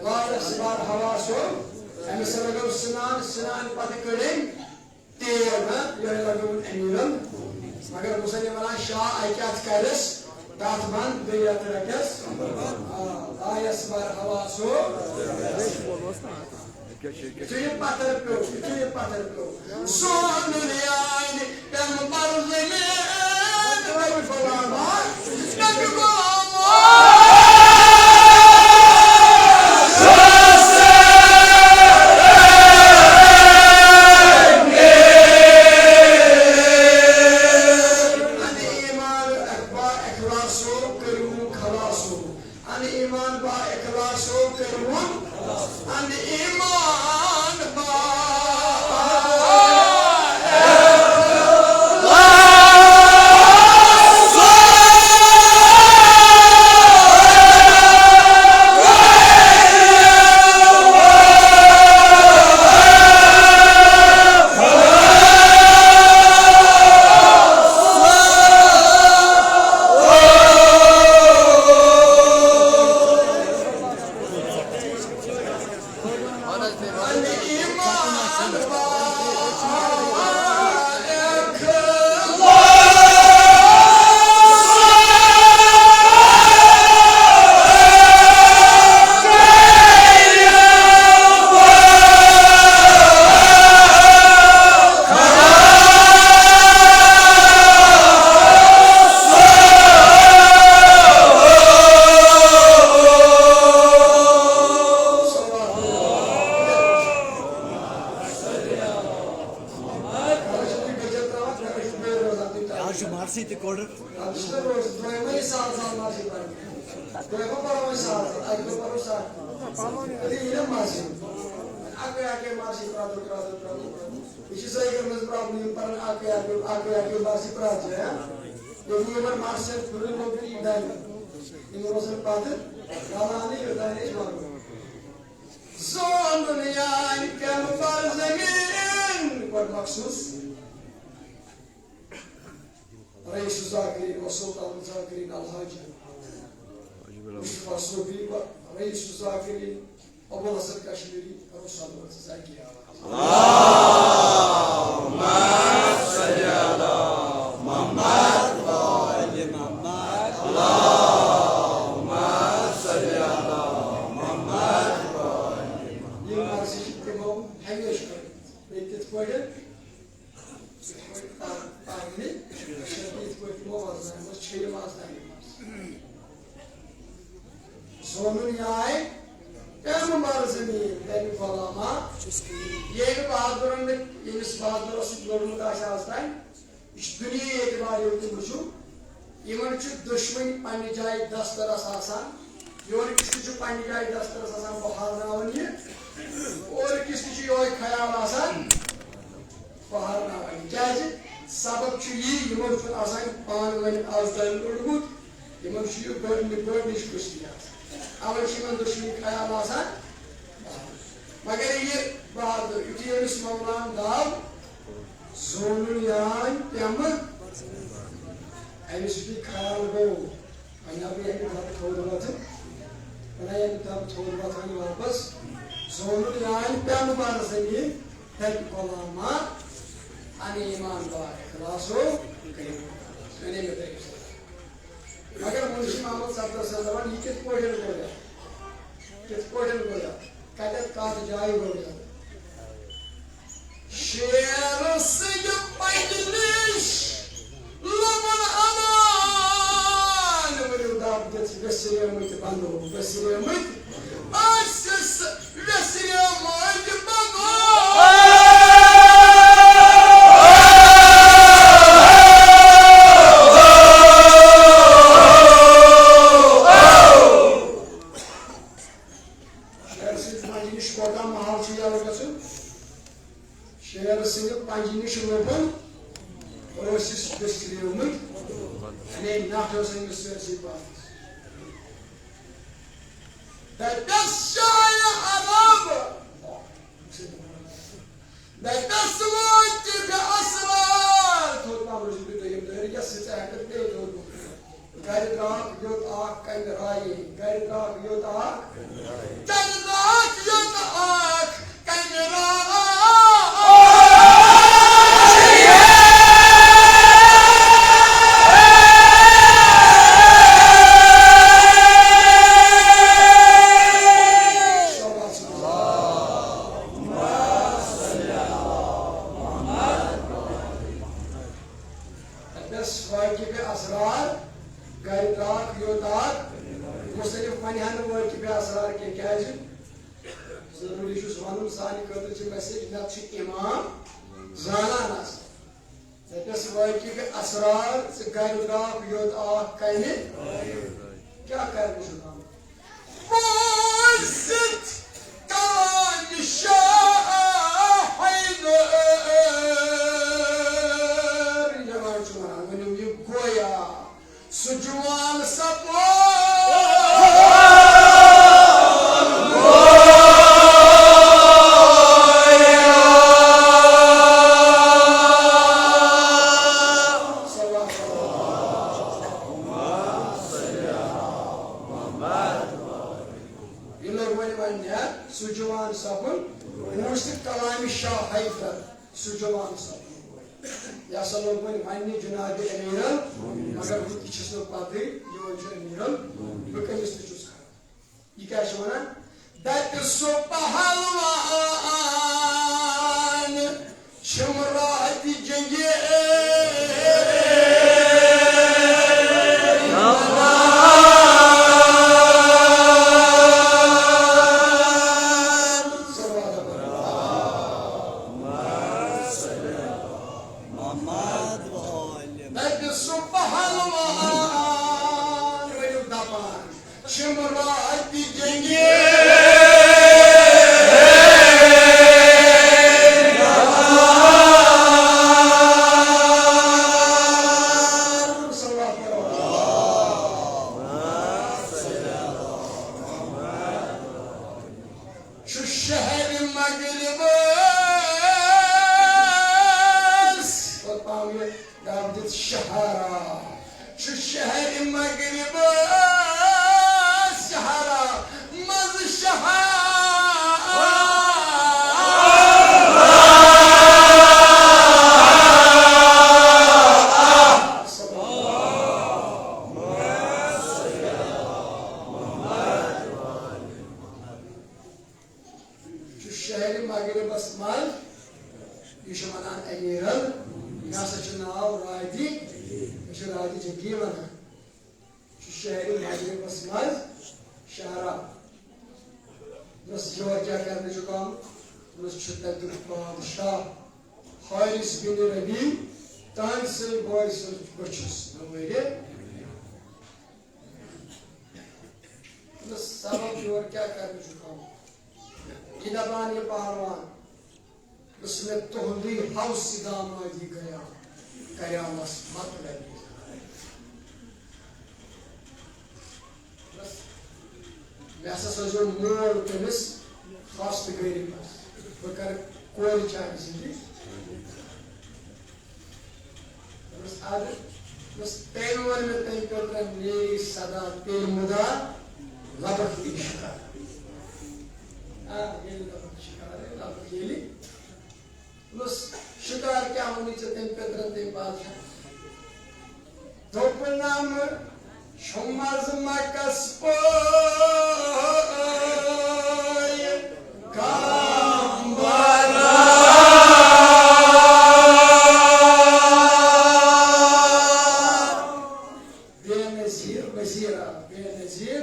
لا يسمع الحواس، أمِس لگٲو سنان، سنان پتہٕ کٔڑِن تیل، ہاں، یِہوٚے لگٲوُن امیٖرن۔ مگر بہٕ چھُسَے ونان، شاہ اَکہِ اَتھٕ کَرٮ۪س تَتھ بنٛد، بیٚیہِ اَتھٕ رَٹٮ۪س۔ آ، لا يسمع الحواس۔ یُتھُے یہِ پتھر پیوٚو، یُتھُے یہِ پتھر پیوٚو، سون دُنیاے پیٚم بر زمین، نبی غلام، نبی غلام۔ اَنہِ ایمان با اخلاصو کٔرِوُن خلاصو۔ اَنہِ ایمان با اخلاصو کٔرِوُن۔ اَنہِ ایمان با آز چھُ مارسٕے تہِ کوٚڑُر۔ سون دُنیا کیٛاہ بر زمین، گۄڈٕ مخصوٗص۔ رئیس الذاکرین و سلطان الذاکرین الحاج مصطفیٰ صوفی و رئیس الذاکرین ابو الحسن کشمیری کرو صلوات زاکی آواز۔ یِم عرضہٕ چھِ تِمو ہمیشہٕ کٔرمٕژ۔ بیٚیہِ تِتھ پٲٹھۍ یِتھ پٲٹھۍ پَر-، پَرنہِ، یِتھ پٲٹھۍ تِمو وۄزناوِمٕژ چھِ یِم وۄزناوِمٕژ۔ زونُن یہِ آے پیٚنہٕ بَر زٔمیٖن، تَمہِ غۄلاما۔ ییٚلہِ بہادُرَن نہٕ، ییٚمِس بہادُرَس سۭتۍ لوٚڑمُت آسہِ آز تام، یہِ چھُ دُنیاہی اعتبار ییٚلہِ تُہۍ وٕچھِو، یِمَن چھِ دُشمَنی پنٛنہِ جایہِ دسترس آسان۔ یورٕ کِس تہِ چھُ پنٛنہِ جایہِ دسترس آسان، بہٕ ہارناوَن یہِ۔ اورٕ کِس تہِ چھُ یِہوٚے خیال آسان، بہٕ ہارناوَن یہِ۔ کیٛازِ؟ سبب چھُ یی، یِمَن چھُنہٕ آسان پانہٕ ؤنۍ آز تام لوٚڑمُت۔ یِمَن چھُ یہِ گۄڈٕنہِ-، گۄڈٕنِچ کُشتی آسان۔ اَوَے چھِ یِمَن دُشمَنی خیال آسان۔ مگر یہِ بہادُر، یُتھُے أمِس مولان داو، زونُن یان پیٚمہٕ۔ أمِس یُتھُے خیال گوٚو، وۄنۍ ہا پیٚیہِ اَمہِ دَبہٕ تھوٚد وۄتھُن، وۄنۍ ہا اَمہِ دَبہٕ تھوٚد وۄتھُن واپس۔ زونُن یان پیٚمہٕ بَر زٔمیٖن، تَتہِ غۄلاما، اَنہِ ایمان دار اخلاصو کٔرِتھ۔ سُہ اَنے مےٚ تۄہہِ سۭتۍ۔ مگر مُنشی محمد صفدر صٲب دَپان، یہِ کِتھ پٲٹھۍ گوٚو یَتھ؟ کِتھ پٲٹھۍ گوٚو یَتھ؟ کَتٮ۪تھ کَتھ جایہِ گوٚو یَتھ؟ شیر سٕنٛدِ پنٛجہِ نِش لوٚبُن اَنان۔ ؤنِو دَب دِتھ، ویسریمٕتۍ بَنو، ویسریمٕتۍ۔ أسۍ ٲسۍ ویسریمٕتۍ بَنو۔ شیر سٕنٛدِ پنٛجہِ نِش کوتاہ محل چھُ یَلہٕ گژھُن؟ شیر سٕنٛدِ پنٛجہِ نِش لوٚبُن ٲسۍ أسۍ ویسریمٕتۍ۔ یعنی نَٹھ ٲس أمِس سٲرسٕے پانَس۔ دَپٮ۪س شاہِ عرب، دَپٮ۪س وٲتِو اسرار۔ تھوٚد پہم روٗزِو تُہۍ دوٚیِم دٲیرٕ، یَس سۭتۍ ژٕ ہٮ۪کَکھ بیٚیہِ تھوٚد بۄن۔ گَرِ درٛاکھ یوٚت اَکھ کَنہِ رایے، گَرِ درٛاکھ یوٚت اَکھ، کَنہِ درٛاکھ یوٚت اَکھ، کَنہِ رایے۔ دَپٮ۪س واقفِ اسرار، گَرِ درٛاکھ یوٚت اَکھ۔ مُصنِف وَنہِ ہا نہٕ واقفِ اسرار کینٛہہ، کیٛازِ؟ ضروٗری چھُس وَنُن، سانہِ خٲطرٕ چھِ message، نَتہٕ چھِ اِمام زانان آسان۔ دَپٮ۪س واقفِ اسرار، ژٕ گَرِ درٛاکھ یوٚت اَکھ کَنہِ۔ کیٛاہ کَرِ مُصنِف؟ بوٗزِتھ کلامِ شاہ حیدر۔ جوان چھُ وَنان، ؤنِو یہِ گویا سُہ جوان سپُد۔ یہِ لوٚگ وۄنۍ وَننہِ، ہا، سُہ جوان سَپُد، بوٗزِتھ کلامِ شاہ حیدر، سُہ جوان سَپُد۔ یہِ ہسا لوٚگ وۄنۍ وَننہِ جناب امیرن، مگر بہٕ تہِ چھُس نہٕ پَتہٕ، یہِ وۄنۍ چھُ امیرن، بہٕ کٔمِس تہِ چھُس کھڑا۔ یہِ کیٛاہ چھُ وَنان؟ دَپہِ سُہ پہلوان، چھِم راتہِ جنگہِ۔ دَپہِ سُہ پہلوان، ؤنِو دَپان۔ چھِم راتہِ جنگہِ۔ چھُ شہرِ مغربس۔ اور پاویہ دَب دِتھ شہرا۔ چھُ شہرِ مغربس شہرا منٛز شہرا۔ مغربس منٛز، یہِ چھُ ونان امیرن، مےٚ ہسا چھُ ناو رادی، مےٚ چھُ رادی جنگی ونان۔ چھُ شہرِ مغربس منٛز شہرا۔ دوٚپمس، یور کیٛاہ کرنہِ چھُکھ آمُت؟ دوٚپمس، چھُ تتیُک بادشاہ حارث بن ربیع تہنٛدِ سٕے بٲے سٕنٛز بہٕ چھُس نوٲرِ۔ دوٚپمس، سبب یور کیٛاہ کرنہِ چھُکھ آمُت؟ یہِ دپان یہِ پہلوان، یُس مےٚ تُہُنٛدُے ہوسہِ دامادی گٔیاو، کریاوس مطلبی۔ بس، مےٚ ہسا سوزیو مول تٔمِس خاص تہٕ غریٖبس۔ بہٕ کرٕ کورِ چانہِ سۭتۍ۔ دوٚپمس، اَدٕ، دوٚپمس، تٔمۍ ووٚن مےٚ تٔمۍ پیوٚترن، میری صدا تیل مُدا لبک تیری شکار۔ آ، ییٚلہِ لبک شکار، لبک ییٚلہِ۔ دوٚپمس، شکار کیٛاہ ووٚنُے ژےٚ تٔمۍ پیٚترن تٔمۍ بادشاہ؟ دوٚپنم، چھُ مَزٕ مَکَس پٲے کم بران۔ بے نظیر وزیرا، بے نظیر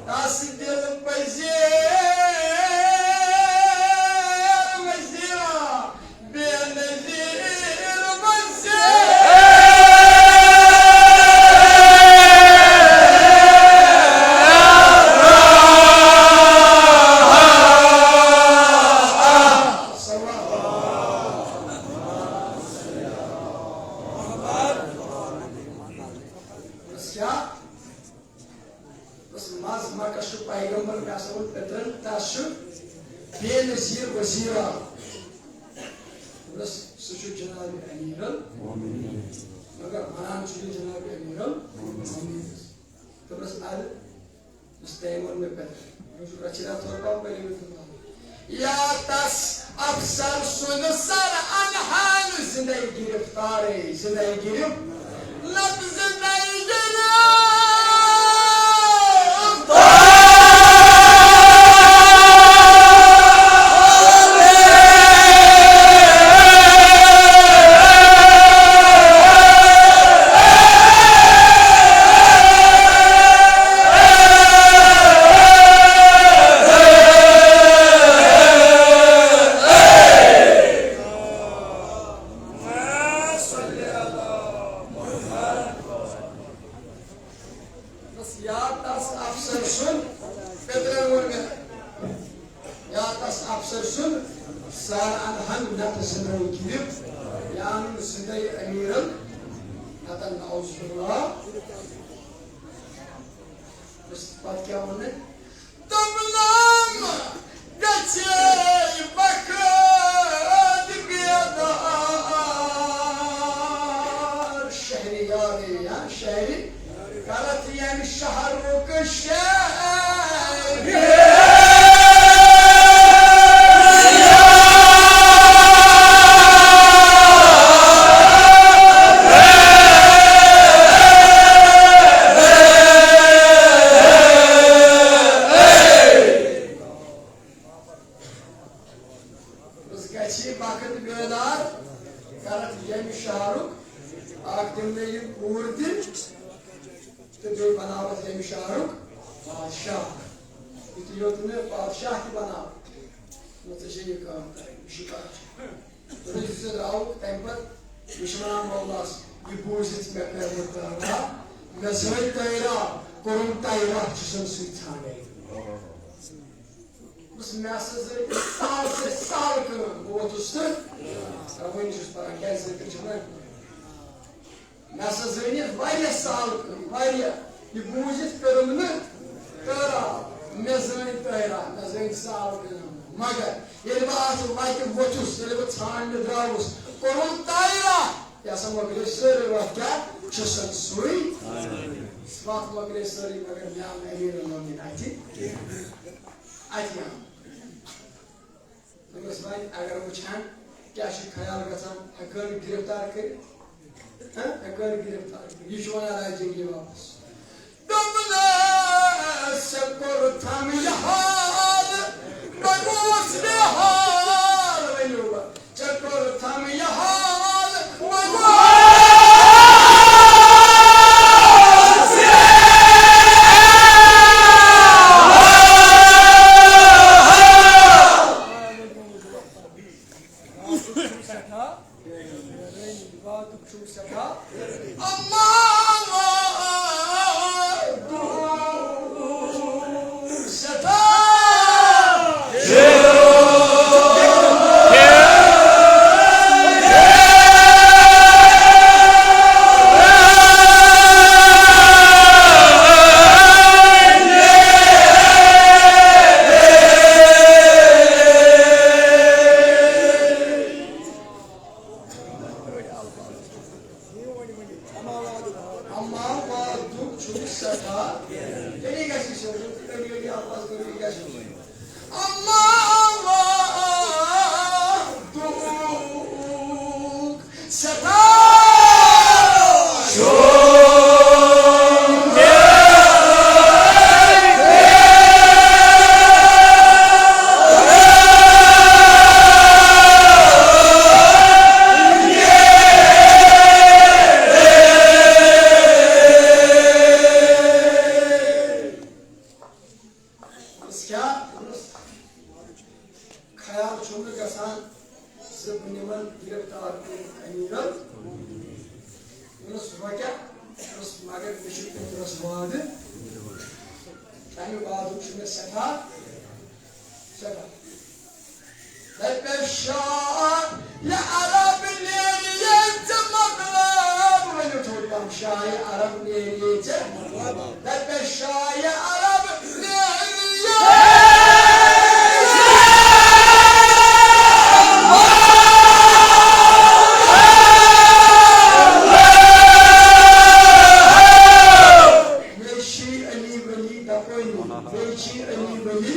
تس دل پذیر وزیرا، بے نظیر وزیر۔ بس کیا؟ بس مَزٕ مَکَس چھُ پیغمبر، مےٚ ہسا ووٚن پیٚترن، تس چھُ بے نظیر وزیرا۔ بس سُہ چھُ جناب امیرن، مگر ونان چھُ یہِ جناب امیرن۔ دوٚپمس، اَدٕ، یُس تٔمۍ ووٚن مےٚ پٮ۪ٹھ، مےٚ چھُ رچھِ راتھ ژور پاو پٔرِو تہٕ پاو۔ یا تس افسر سُنٛد سر انہان زندے گرفتارے، زندے گرفتار۔ لفظ زندے گرفتار۔ بس یا تس افسر سُنٛد، پیٚترن ووٚن مےٚ، یا تس افسر سُنٛد سر انہن نتہٕ زندے گرفت، یا انُن زندے امیرن، نتہٕ نعوذ باللہ۔ بس پتہٕ کیٛاہ ووٚن مےٚ؟ تمام گژھِ وقت بیدار۔ شہریارے یا شہری کرت ییٚمہِ شہرُک شہری۔ بس گژھِ وقت بیدار، کرتھ ییٚمہِ شہرُک اکھ دِمہٕ مےٚ یہِ کوٗر تہِ، تہٕ بیٚیہِ بناوتھ ییٚمہِ شہرُک بادشاہ۔ یُتُے یوت نہٕ بادشاہ تہِ بناو، نہ ژےٚ چھےٚ یہِ کٲم کرٕنۍ، یہِ شِکار چھُ۔ تہٕ یُتھُے سُہ درٛاوُکھ تَمہِ پتہٕ، یہِ چھُ وَنان مولاہَس، یہِ بوٗزِتھ مےٚ کٔر نہٕ تٲرا، مےٚ زٲنۍ تٲرا، کوٚرُم تٲرا، چھُسَن سُے ژھانٛڈے۔ بس مےٚ ہسا زٲنۍ سہل سے سہل کٲم۔ بہٕ ووتُس تہٕ رَوٲنی چھُس پَران، کیٛازِ ذٲکِر چھُ نہ۔ مےٚ ہسا زٲنۍ یہِ واریاہ سہل کٲم، واریاہ۔ یہِ بوٗزِتھ کٔرٕم نہٕ تٲرا، مےٚ زٲنۍ تٲرا، مےٚ زٲنۍ سہل کٲم۔ مگر ییٚلہِ بہٕ اَتھ وَتہِ ووٚتھُس، ییٚلہِ بہٕ ژھانٛڈنہِ درٛاوُس، کوٚرُم تٲرا، یہِ ہسا مۄکلے سٲرٕے وَتھ، کیٛاہ چھُسَن سُے؟ وَتھ مۄکلے سٲرٕے، مگر مےٚ آو نہٕ امیٖرَن وَنُن اَتھِ۔ اَتہِ یہِ آو۔ دوٚپمَس، وۄنۍ اگر وٕچھان کیٛاہ چھُ خیال گژھان، ہٮ۪کہٕ ہٲن گرفتار کٔرِتھ؟ ہہ؟ ہٮ۪کہٕ ہٲن گرفتار کٔرِتھ؟ یہِ چھُ وَنان راجہِ جنگی واپس۔ دوٚپمَس، ژےٚ کوٚرُتھ یہِ حال، بہٕ گوس بے حال۔ سٮ۪ٹھاہ، وعدُک چھُم سٮ۪ٹھاہ، اما وعدُک سٮ۪ٹھاہ۔ اما وعدُک چھُم سٮ۪ٹھاہ۔ تیٚلہِ گژھِ یہِ سیوٚدُے، تیٚلہِ گژھِ یہِ آواز کٔرِو، یہِ گژھِ سیوٚدُے۔ اما وعدُک سٮ۪ٹھاہ۔ أمِس کیٛاہ؟ أمِس خیال چھُم نہٕ گژھان زِ بہٕ نِمن گرفتار کٔرِتھ امیٖرن۔ أمِس روکیٛاہ؟ أمِس مگر مےٚ چھُ أمِس وعدٕ۔ تَمہِ وعدُک چھُ مےٚ سٮ۪ٹھاہ، سٮ۪ٹھاہ۔ دَپٮ۪س شاہ یہِ عرب نیرِ ییٚتہِ ژےٚ مطلب۔ ؤنِو تھوڑ پہم، شاہ یہِ عرب نیرِ ییٚتہِ ژےٚ۔ دَپٮ۪س شاہ یہِ عرب نیرِ ییٚتہِ۔ مےٚ چھِ علی ولی دَپٲنی، مےٚ چھِ علی ولی۔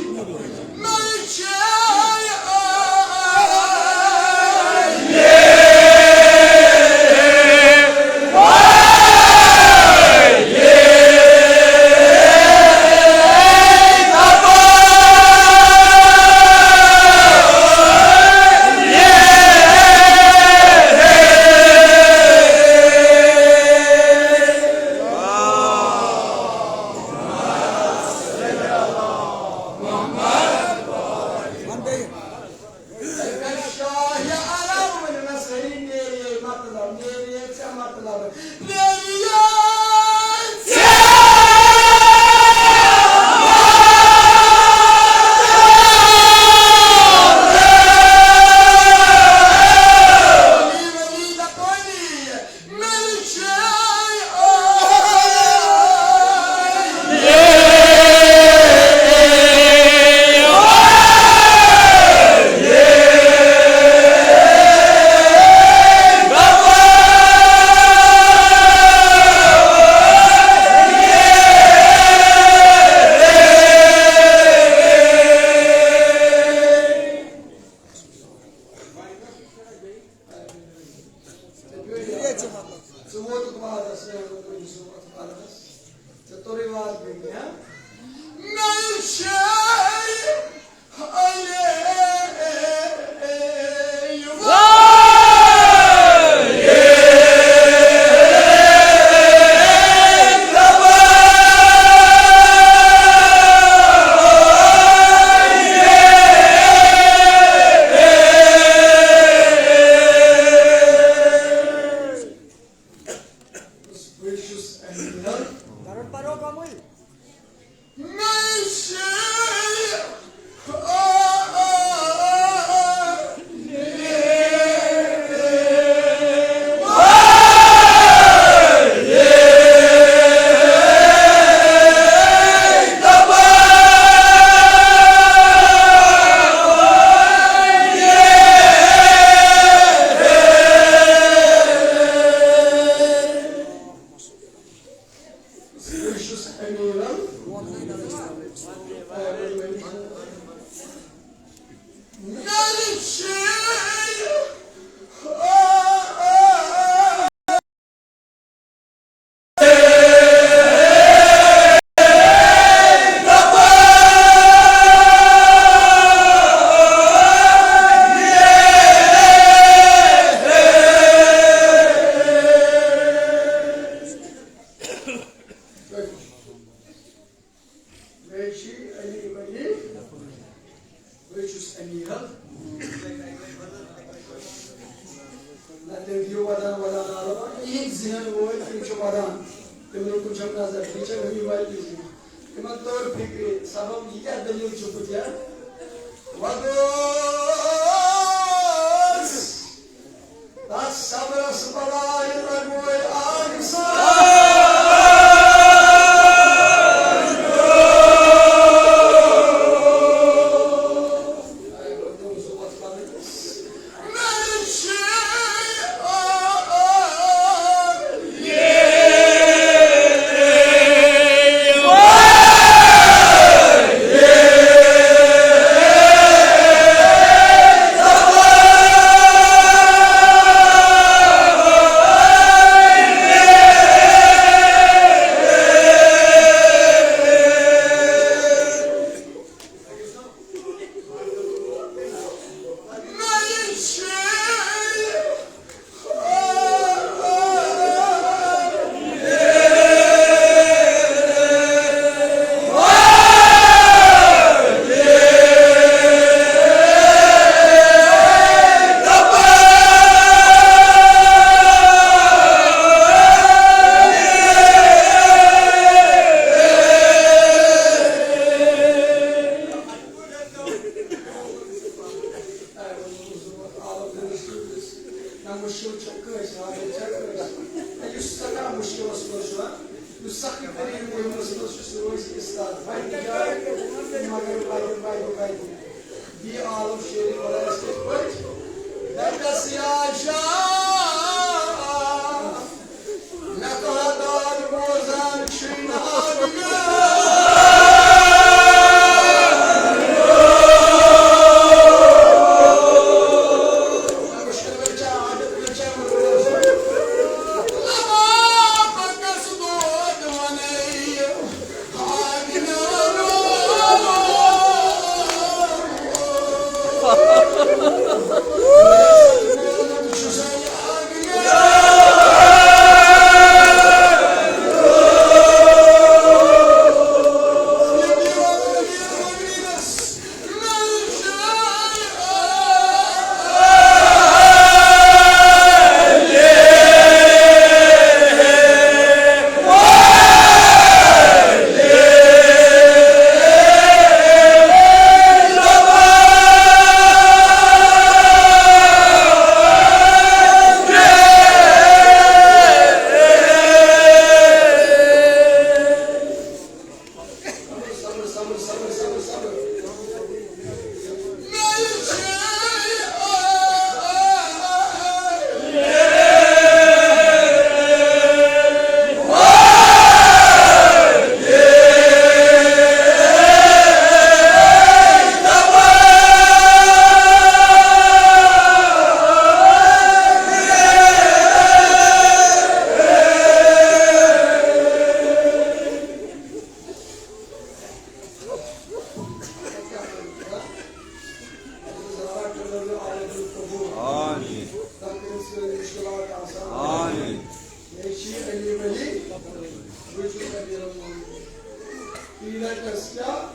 یہِ ودان ودان عالم، یِہِنٛدۍ ذہن وٲلۍ، تِم چھِ ودان، تِمنٕے کُن چھَم نظر، یہِ چھےٚ ہُمہِ والہِ نِش۔ تِمن توٚر فِکرِ، سبب یہِ کیٛاہ دٔلیٖل چھُ بہٕ کیٛاہ ودوس؟ تَتھ صبرس بلایہِ لگوے آگہِ سان۔ نہ مُشکِل چھُ کٲنٛسہِ، حاجت چھےٚ کٲنٛسہِ۔ نہ، یُس سٮ۪ٹھاہ مُشکِلس منٛز چھُ، نہ، یُس سخٕے تریٖن علمس منٛز چھُ، سُہ روزِ اُستاد۔ وۄنۍ تہِ جاے، مگر وتہِ، وتہِ، وتہِ۔ یہِ عالم شیرِ خۄدایس کِتھ پٲٹھۍ؟ دَپٮ۪س یا شاہ، مےٚ کانٛہہ داد بوزان چھُے نہٕ آدمی۔ آمین۔ مےٚ چھِ علی ولی، بہٕ چھُس امیر المومنین۔ پیٖرس کیٛاہ؟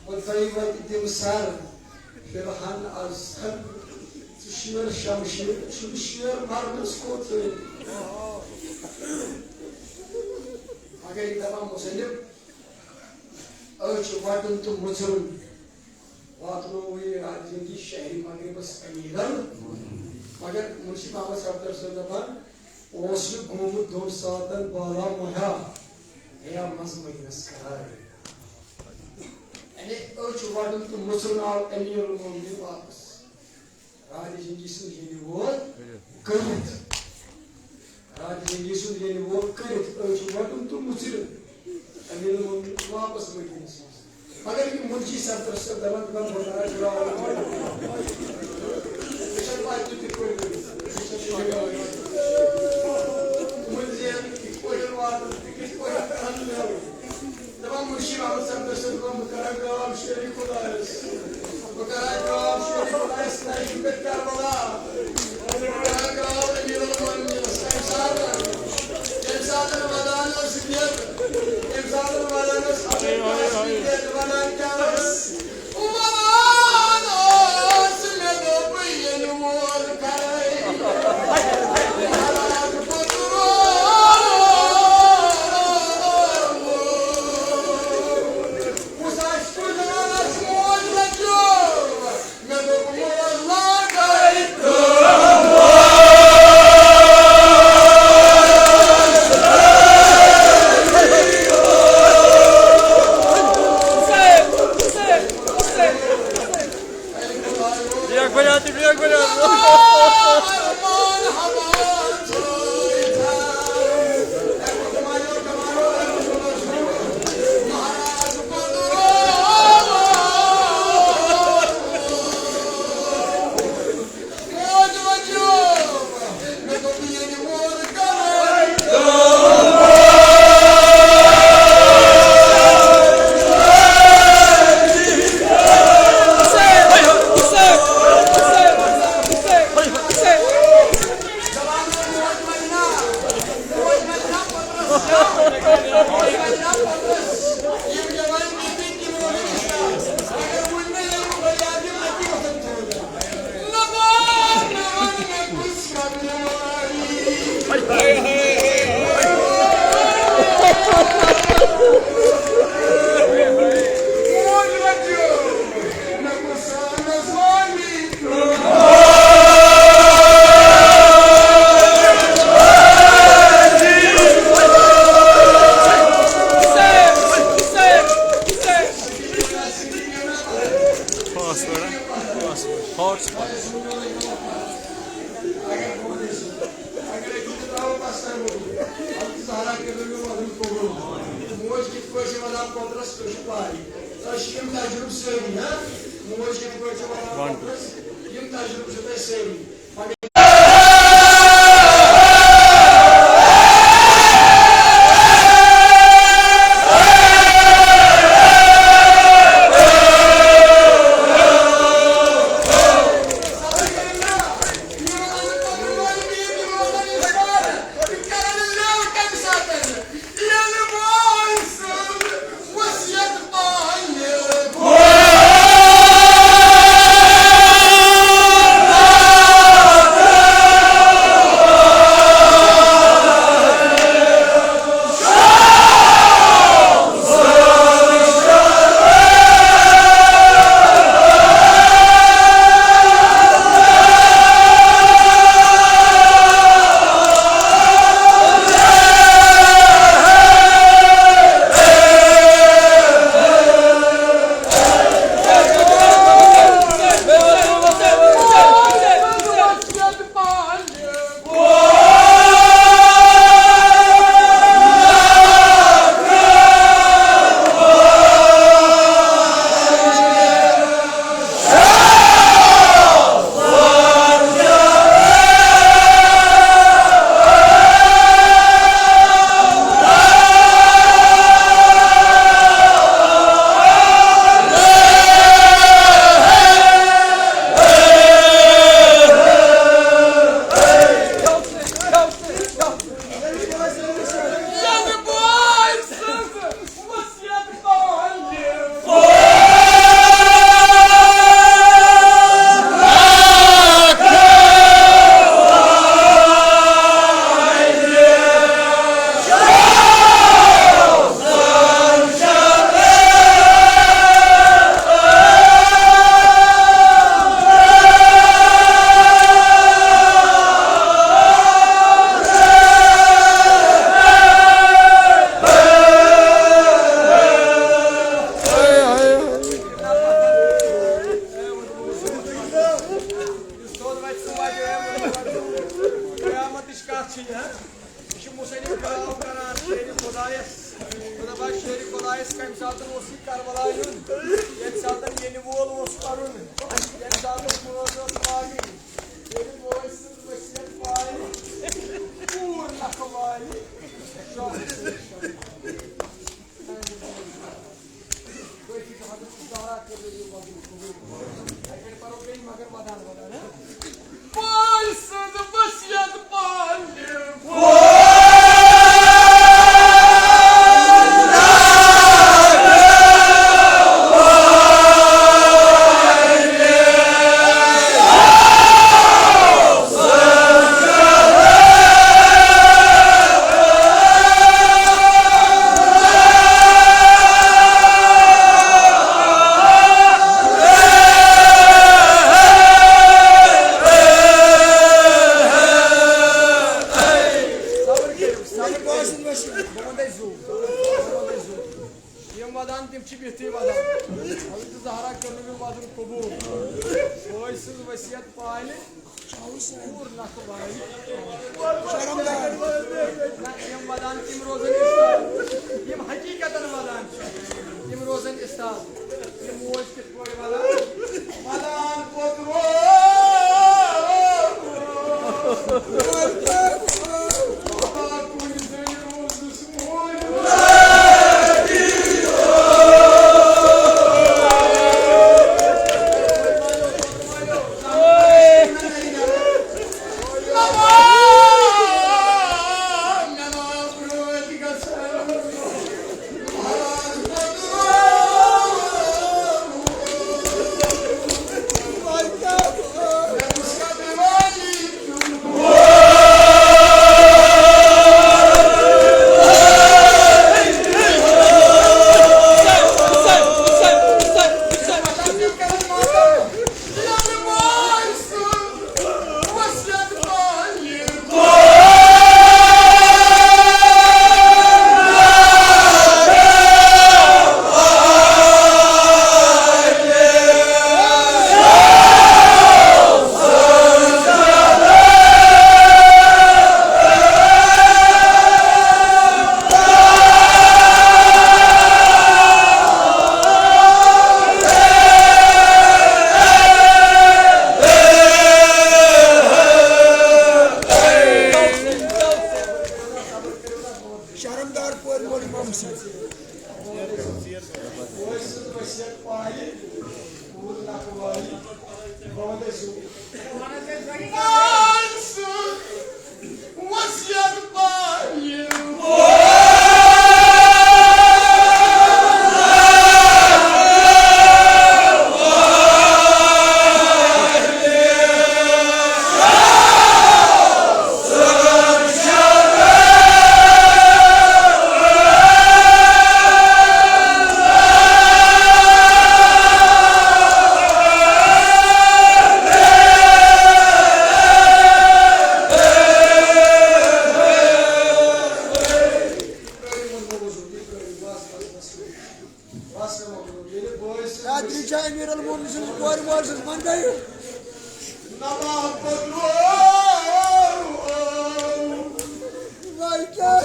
بہٕ دۄیہِ وَتہِ دِمہٕ سر، فِرہن از خن۔ ژٕ شیر شمشیر، ژٕ شیر مرنس کوٚت ژٕ؟ مگر یہِ دپان مُصنف، أسۍ چھِ وَٹُن تہٕ مُژرُن۔ واتنوو یہِ راتھ زِندگی شہرِ مغربس امیٖرن۔ مگر مُنشی محمد صفدر صٲب دپان، اوس نہٕ گوٚمُت دۄن ساعتن بالا مۄہا، گیا منٛز مدینس قرار۔ یعنی أسۍ چھِ وَٹُن تہٕ مُژرُن آو امیر المومنین واپس۔ راجہ جنگی سُنٛد ییٚلہِ وول کٔرِتھ۔ راجہ جنگی سُنٛد ییٚلہِ وول کٔرِتھ، أسۍ چھِ وَٹُن تہٕ مُژرِتھ۔ امیر المومنین واپس مدینس منٛز۔ مگر یہِ مُنشی صفدر صٲب دپان، دپان، بہٕ کرٕ گراوُنٛڈ۔ مےٚ چھَنہٕ پَے تُہۍ کِتھ پٲٹھۍ کٔرِو۔ مےٚ چھَنہٕ یہِ پَے۔ تِمَن زینَن کِتھ پٲٹھۍ واتَن، کِتھ پٲٹھۍ کَرَن مےٚ۔ دپان مُنشی محمد صٲب، تُہۍ چھِو دپان، بہٕ کرٕ گام شیرِ خۄدایَس۔ بہٕ کرٕ گام شیرِ خۄدایَس، نَیہِ پٮ۪ٹھ کربلا۔ بہٕ کرٕ گام أمیٖر المومنیٖنَس۔ تَمہِ ساتہٕ، ییٚمہِ ساتہٕ ودان اوس یہِ، ییٚمہِ ساتہٕ ودان اوس، ودان کیٛاہ اوس؟ ودان اوس، مےٚ دوٚپ، ییٚلہِ وول کرے۔ Password, password, hotspot. موج کِتھ پٲٹھۍ چھِ وَنان پۄپرَس، تۄہہِ چھُ پَے۔ تۄہہِ چھِ یِم تَجرُبہٕ سٲری، ہا؟ موج کِتھ پٲٹھۍ چھِ وَنان پۄپرَس، یِم تَجرُبہٕ چھِ تۄہہِ سٲری۔ یُس تھوٚد وَتہِ سُہ وَتہِ قیامتٕچ کَتھ چھِ یہِ، ہا؟ یہِ چھُ مُصنِف دُعا کران شیرِ خۄدایَس۔ خۄدا پاک شیرِ خۄدایَس کَمہِ ساتہٕ اوس یہِ کربلا یُن؟ ییٚمہِ ساتہٕ یِنہٕ وول اوس پَرُن، ییٚمہِ ساتہٕ مٲنٛز ٲس لاگٕنۍ، ییٚلہِ مٲلۍ سٕنٛز وصیت پالہِ، کوٗر نَکھٕ والہِ، شوقہٕ سۭتۍ شوقہٕ۔ بٲقی چھُ حضرت زہرا کٔرِو یہِ وَدُن قبوٗل۔ اَتہِ پٮ۪ٹھ پَرو بیٚیہِ مگر وَدان وَدان، ہہ؟ مٲلۍ سٕنٛز وصیت پالہِ۔ وصیت پالہِ، کوٗر نکھٕ والہِ۔ شرمدار۔ نہ، یِم ودان، تِم روزن استاد۔ یِم حقیقتاً ودان چھِ، تِم روزن استاد۔ یِم موج کِتھ پٲٹھۍ ودان؟ ودان پوٚت روو۔ کُنہِ زٔنۍ روٗزنَس شرمدار کورِ مول امام حسین۔ بس مےٚ مۄکلیو۔ ییٚلہِ بٲے سٕنٛز یاتری چھےٚ امیر المومنین سٕنٛز کورِ مٲلۍ سٕنٛز، وۄنۍ گٔیہِ۔ نماز پٔرِو۔ وۄنۍ کیٛاہ؟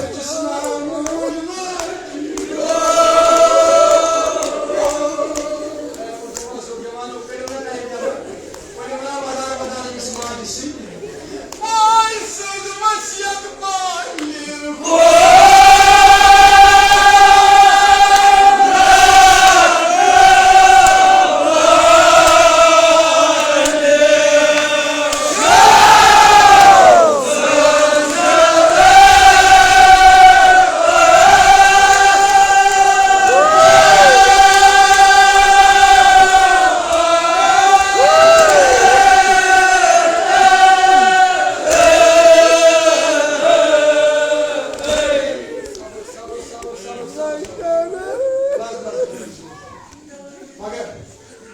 مگر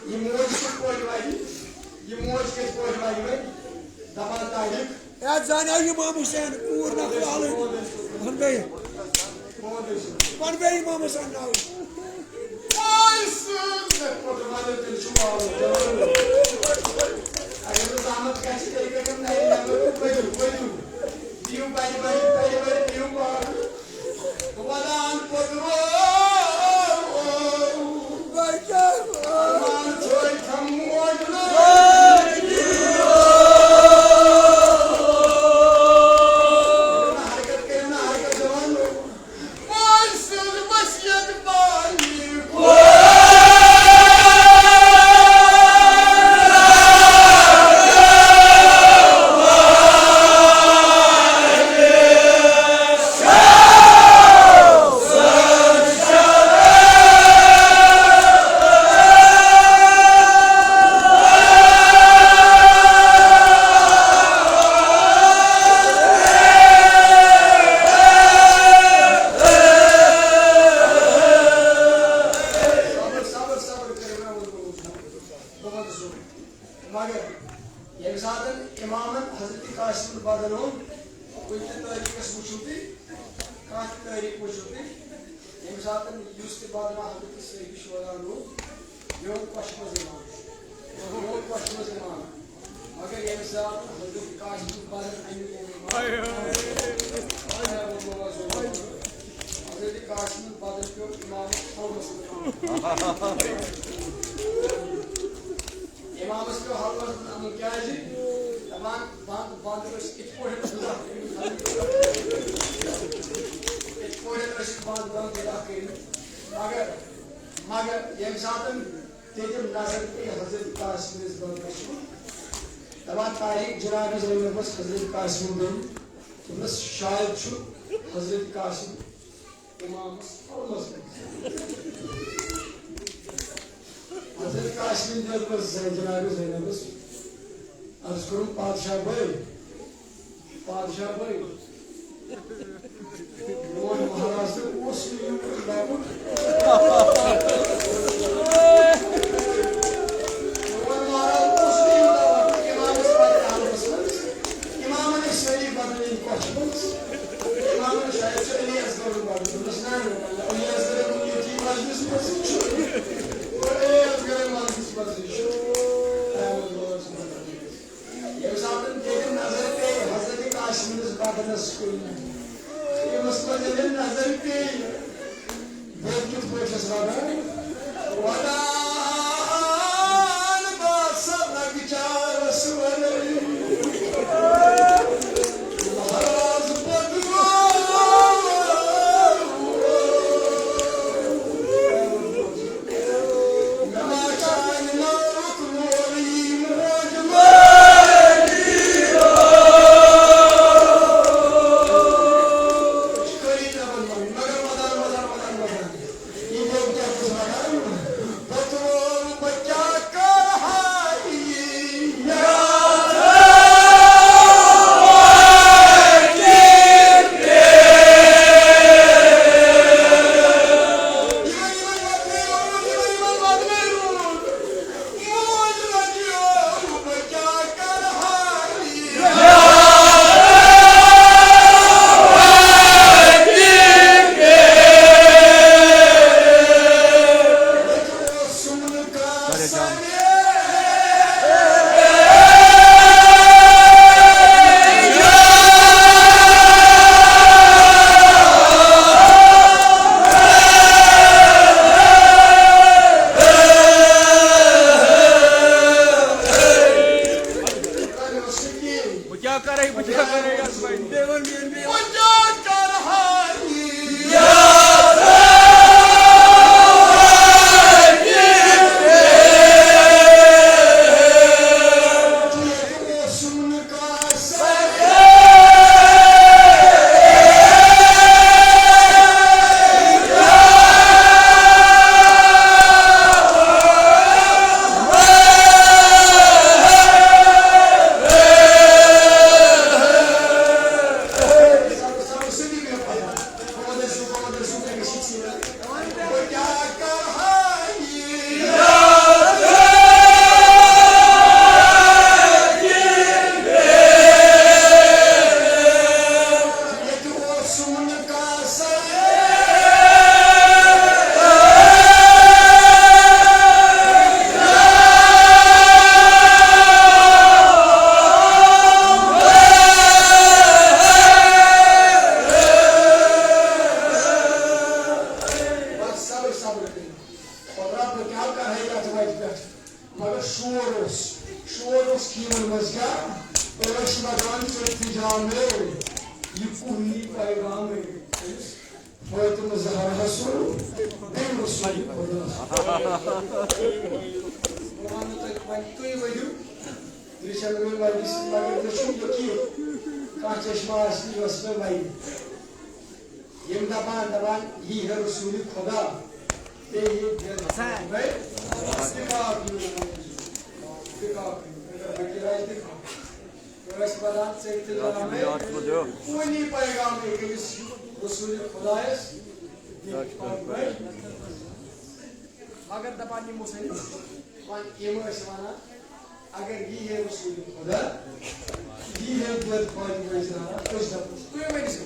یہِ موج کِتھ پٲٹھۍ وَنہِ؟ یہِ موج کِتھ پٲٹھۍ وَنہِ وۄنۍ؟ دَپان طارق۔ ہے، زانیو امام حسین، کوٗر نہ کھالٕنۍ۔ وَن بیٚیہِ۔ وَن بیٚیہِ امام حسین ناوٕے۔ وای سُہ۔ مےٚ کوٚر وَنُن، تیٚلہِ چھُ والُن۔ اگر نہٕ زحمت گژھِ، تیٚلہِ کٔرِو نَرِ نٮ۪بر تہٕ پٔرِو، پٔرِو۔ دِیِو بَرِ، بَرِ، بَرِ، بَرِ، دِیِو پَرُن۔ ودان پوٚت روو۔ مگر ییٚمہِ ساتہٕ امامن حضرت قاسم بدن اوٚن، کُنہِ تہِ تٲریخس وٕچھِو تُہۍ، کانٛہہ تہِ تٲریخ وٕچھِو تُہۍ، ییٚمہِ ساتہٕ یُس تہِ بدن حضرت صحیح شوران اوٚن، یہِ اوٚن کۄچھِ منٛز امام، یہِ اوٚن کۄچھِ منٛز امام۔ حضرت قاسم بدن اَمہِ حضرت قاسم بدن پیوٚو امام حلوس۔ امامس پیوٚو حلوس اَنُن، کیازِ؟ دَپان بند، بند ٲسۍ اِتھ پٲٹھۍ غذا، اِتھ پٲٹھۍ ٲسۍ بند، بند غذا کٔرمٕتۍ۔ مگر، مگر ییٚمہِ ساتہٕ تٔتِم نظر پیٚیہِ حضرت قاسمس بدنس کُن۔ دَپان تاریخ جناب زینبس حضرت قاسم بن، دوٚپنس شاید چھُ حضرت قاسم امامس حلوس۔ حضرت قاسم بن، دوٚپنس جناب زینبس عرض کوٚرُن، پادشاہ بھائی، پادشاہ بھائی، میون مہراز تہِ اوس نہٕ یوٗت لۄکُٹ۔ میون مہراز اوس نہٕ یوٗتاہ لۄکُٹ، امامس پتہٕ عالمس منٛز، امامن ٲسۍ سٲری بدلٕنۍ کۄچھِ منٛز۔ امامن شاید چھُ علی اصغرُن بدلُن۔ دوٚپمس، نہ، نہ، نہ، علی اصغرن ووٚن ییٚتی مجلس منٛز چھُ۔ علی اصغرن مجلس منٛز چھُ۔ ییٚمہِ ساتہٕ تٔمۍ نظر پیٚیہِ حضرت قاسمس بدنس کُن، ییٚمِس پتہٕ ییٚلہِ نظر پیٚیہِ، بہٕ کِتھ پٲٹھۍ چھَس وَدان؟ وَدان بہٕ ہسا لۄکچارس وَرٲے۔ مہراز بدنو۔ بہٕ کیٛاہ کرے، بہٕ کیٛاہ کرے یتھ وۄنۍ؟ بیٚیہِ وَن میٲنۍ بیٚیہِ وَن۔ بہٕ کیٛاہ کرٕ ہا یہِ؟ بس صبر، صبر کٔرِو۔ پتہٕ رب بہٕ کیٛاہ کرٕ ہے یتھ وتہِ پٮ۪ٹھ؟ مگر شور اوس، شور اوس کھیٖرن منٛز کیٛاہ؟ ٲسۍ ودان ژٔٹۍ تہِ جامے، یہِ کُہنی پیغامے۔ أمِس فاطمہ زہرا سُنٛد بیٚیہِ رسول خدا۔ بہٕ وَنہٕ تۄہہِ وۄنۍ تُہۍ ؤنِو، رِچھَن وٲلۍ وَنہِ سۭتۍ، مگر مےٚ چھُنہٕ یقیٖن کانٛہہ چشمہ آسہِ نہٕ یۄس مےٚ وَنہِ۔ یِم دَپان، دَپان، یی ہے رسول خدا، بیٚیہِ یہِ دِل۔ اتفاق یِم، اتفاق یِم، فقیر آسہِ دِفاق۔ ٲسۍ وَدان ژٔٹۍ تہٕ جامے، کُنی پیغام یہِ کٔمِس رسول خدایس دِتھ پتہٕ۔ مگر دَپان یِمو سۭتۍ، وۄنۍ یِم ٲسۍ وَنان، اگر یی ہے رسول خدا، یی ہے دۄد فاطمہ زہرا، أسۍ دَپو، تُہۍ ؤنۍ زیو،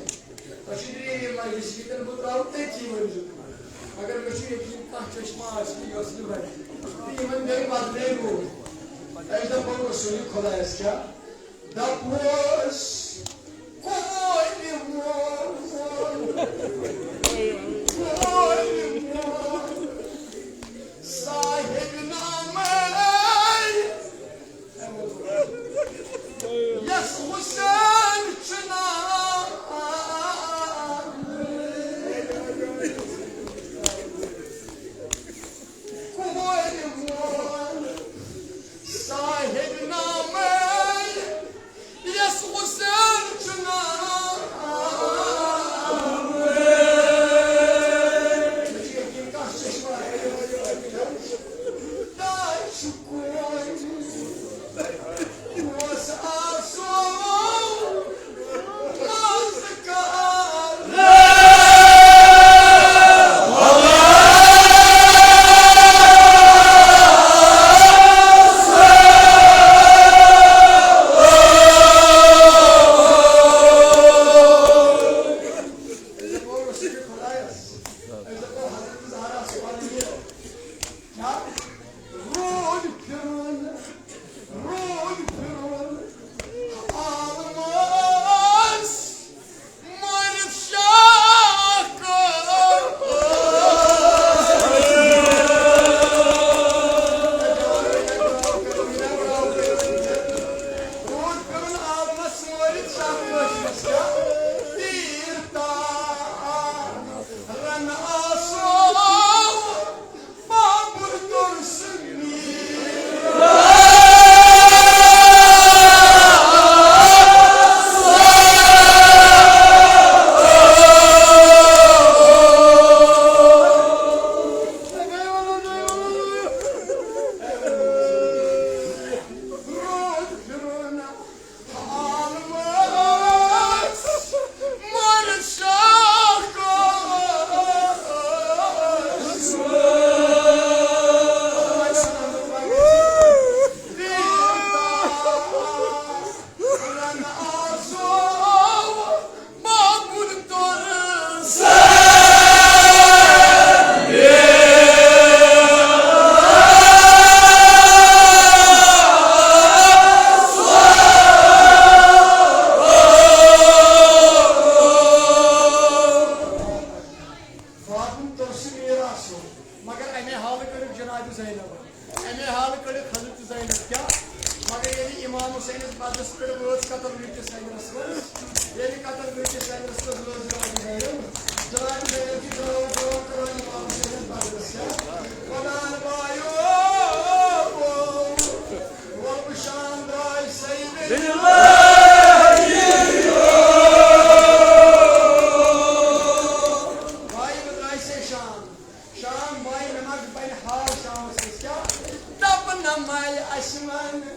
تۄہہِ چھُ یہِ مجلس ییٚتٮ۪ن بہٕ ترٛاوٕ، تٔتی ؤنۍ زیو تُہۍ۔ مگر مےٚ چھُ یقیٖن کانٛہہ چشمہ آسہِ نہٕ یۄس نہٕ وَنہِ۔ تہٕ یِمن گٔے بدلے روٗد۔ أسۍ دَپو رسول خدایس کیٛاہ؟ دپوس کورِ مول، کورِ مول، صاحب نامے، یس حسین چھُ ناو۔ کورِ مول، صاحب نامے، یس حسین چھُ ناو۔ تاج چھُ کورِ، اوس آسو۔ روٗد پھِرُن، روٗد پھِرُن، عالمس مٲرِتھ شاہ۔ روٗد پھِرُن عالمس مٲرِتھ شاہ کٲشرِس کیٛاہ؟ تیٖر تارن آسو۔ فاطمہ تٔمۍ سُنٛد میٖر آسُن، مگر اَمے حالہٕ کٔرٕکھ جنابِ زینب، اَمے حالہٕ کٔرٕکھ حضرت زینب کیٛاہ؟ مگر ییٚلہِ امام حسینس بدرس پٮ۪ٹھ وٲژ قتل گٔے کِس سینرس منٛز، ییٚلہِ قتل گٔے کِس سینرس منٛز وٲژ جنابِ زینب، جنابِ زینب چھِ ترٛاوان ترٛاوان کران امام حسینس بدرس کیٛاہ؟ ودان بایو، وۄلہٕ شان درٛاے سید۔ بھائی، بہٕ درٛاے سے شام۔ شام بھائی، مےٚ ما بنہِ حال شامس أسۍ کیٛاہ؟ دَپہٕ نہ مَلہِ اَسہِ وَنہٕ،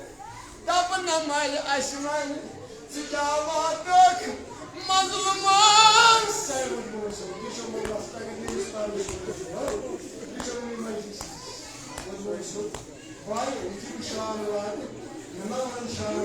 دَپہٕ نہ مَلہِ اَسہِ وَنہٕ، ژٕ کیٛاہ واتکھ مظلوٗمن؟ سر، وۄنۍ گوٚو سُہ، یہِ چھُ وۄنۍ وَستا، یہِ چھُ وۄنۍ مجلس۔ وۄنۍ گوٚو سُہ۔ بھائی، یُتھُے بہٕ شام واتہِ، مےٚ ما وَنہٕ شام،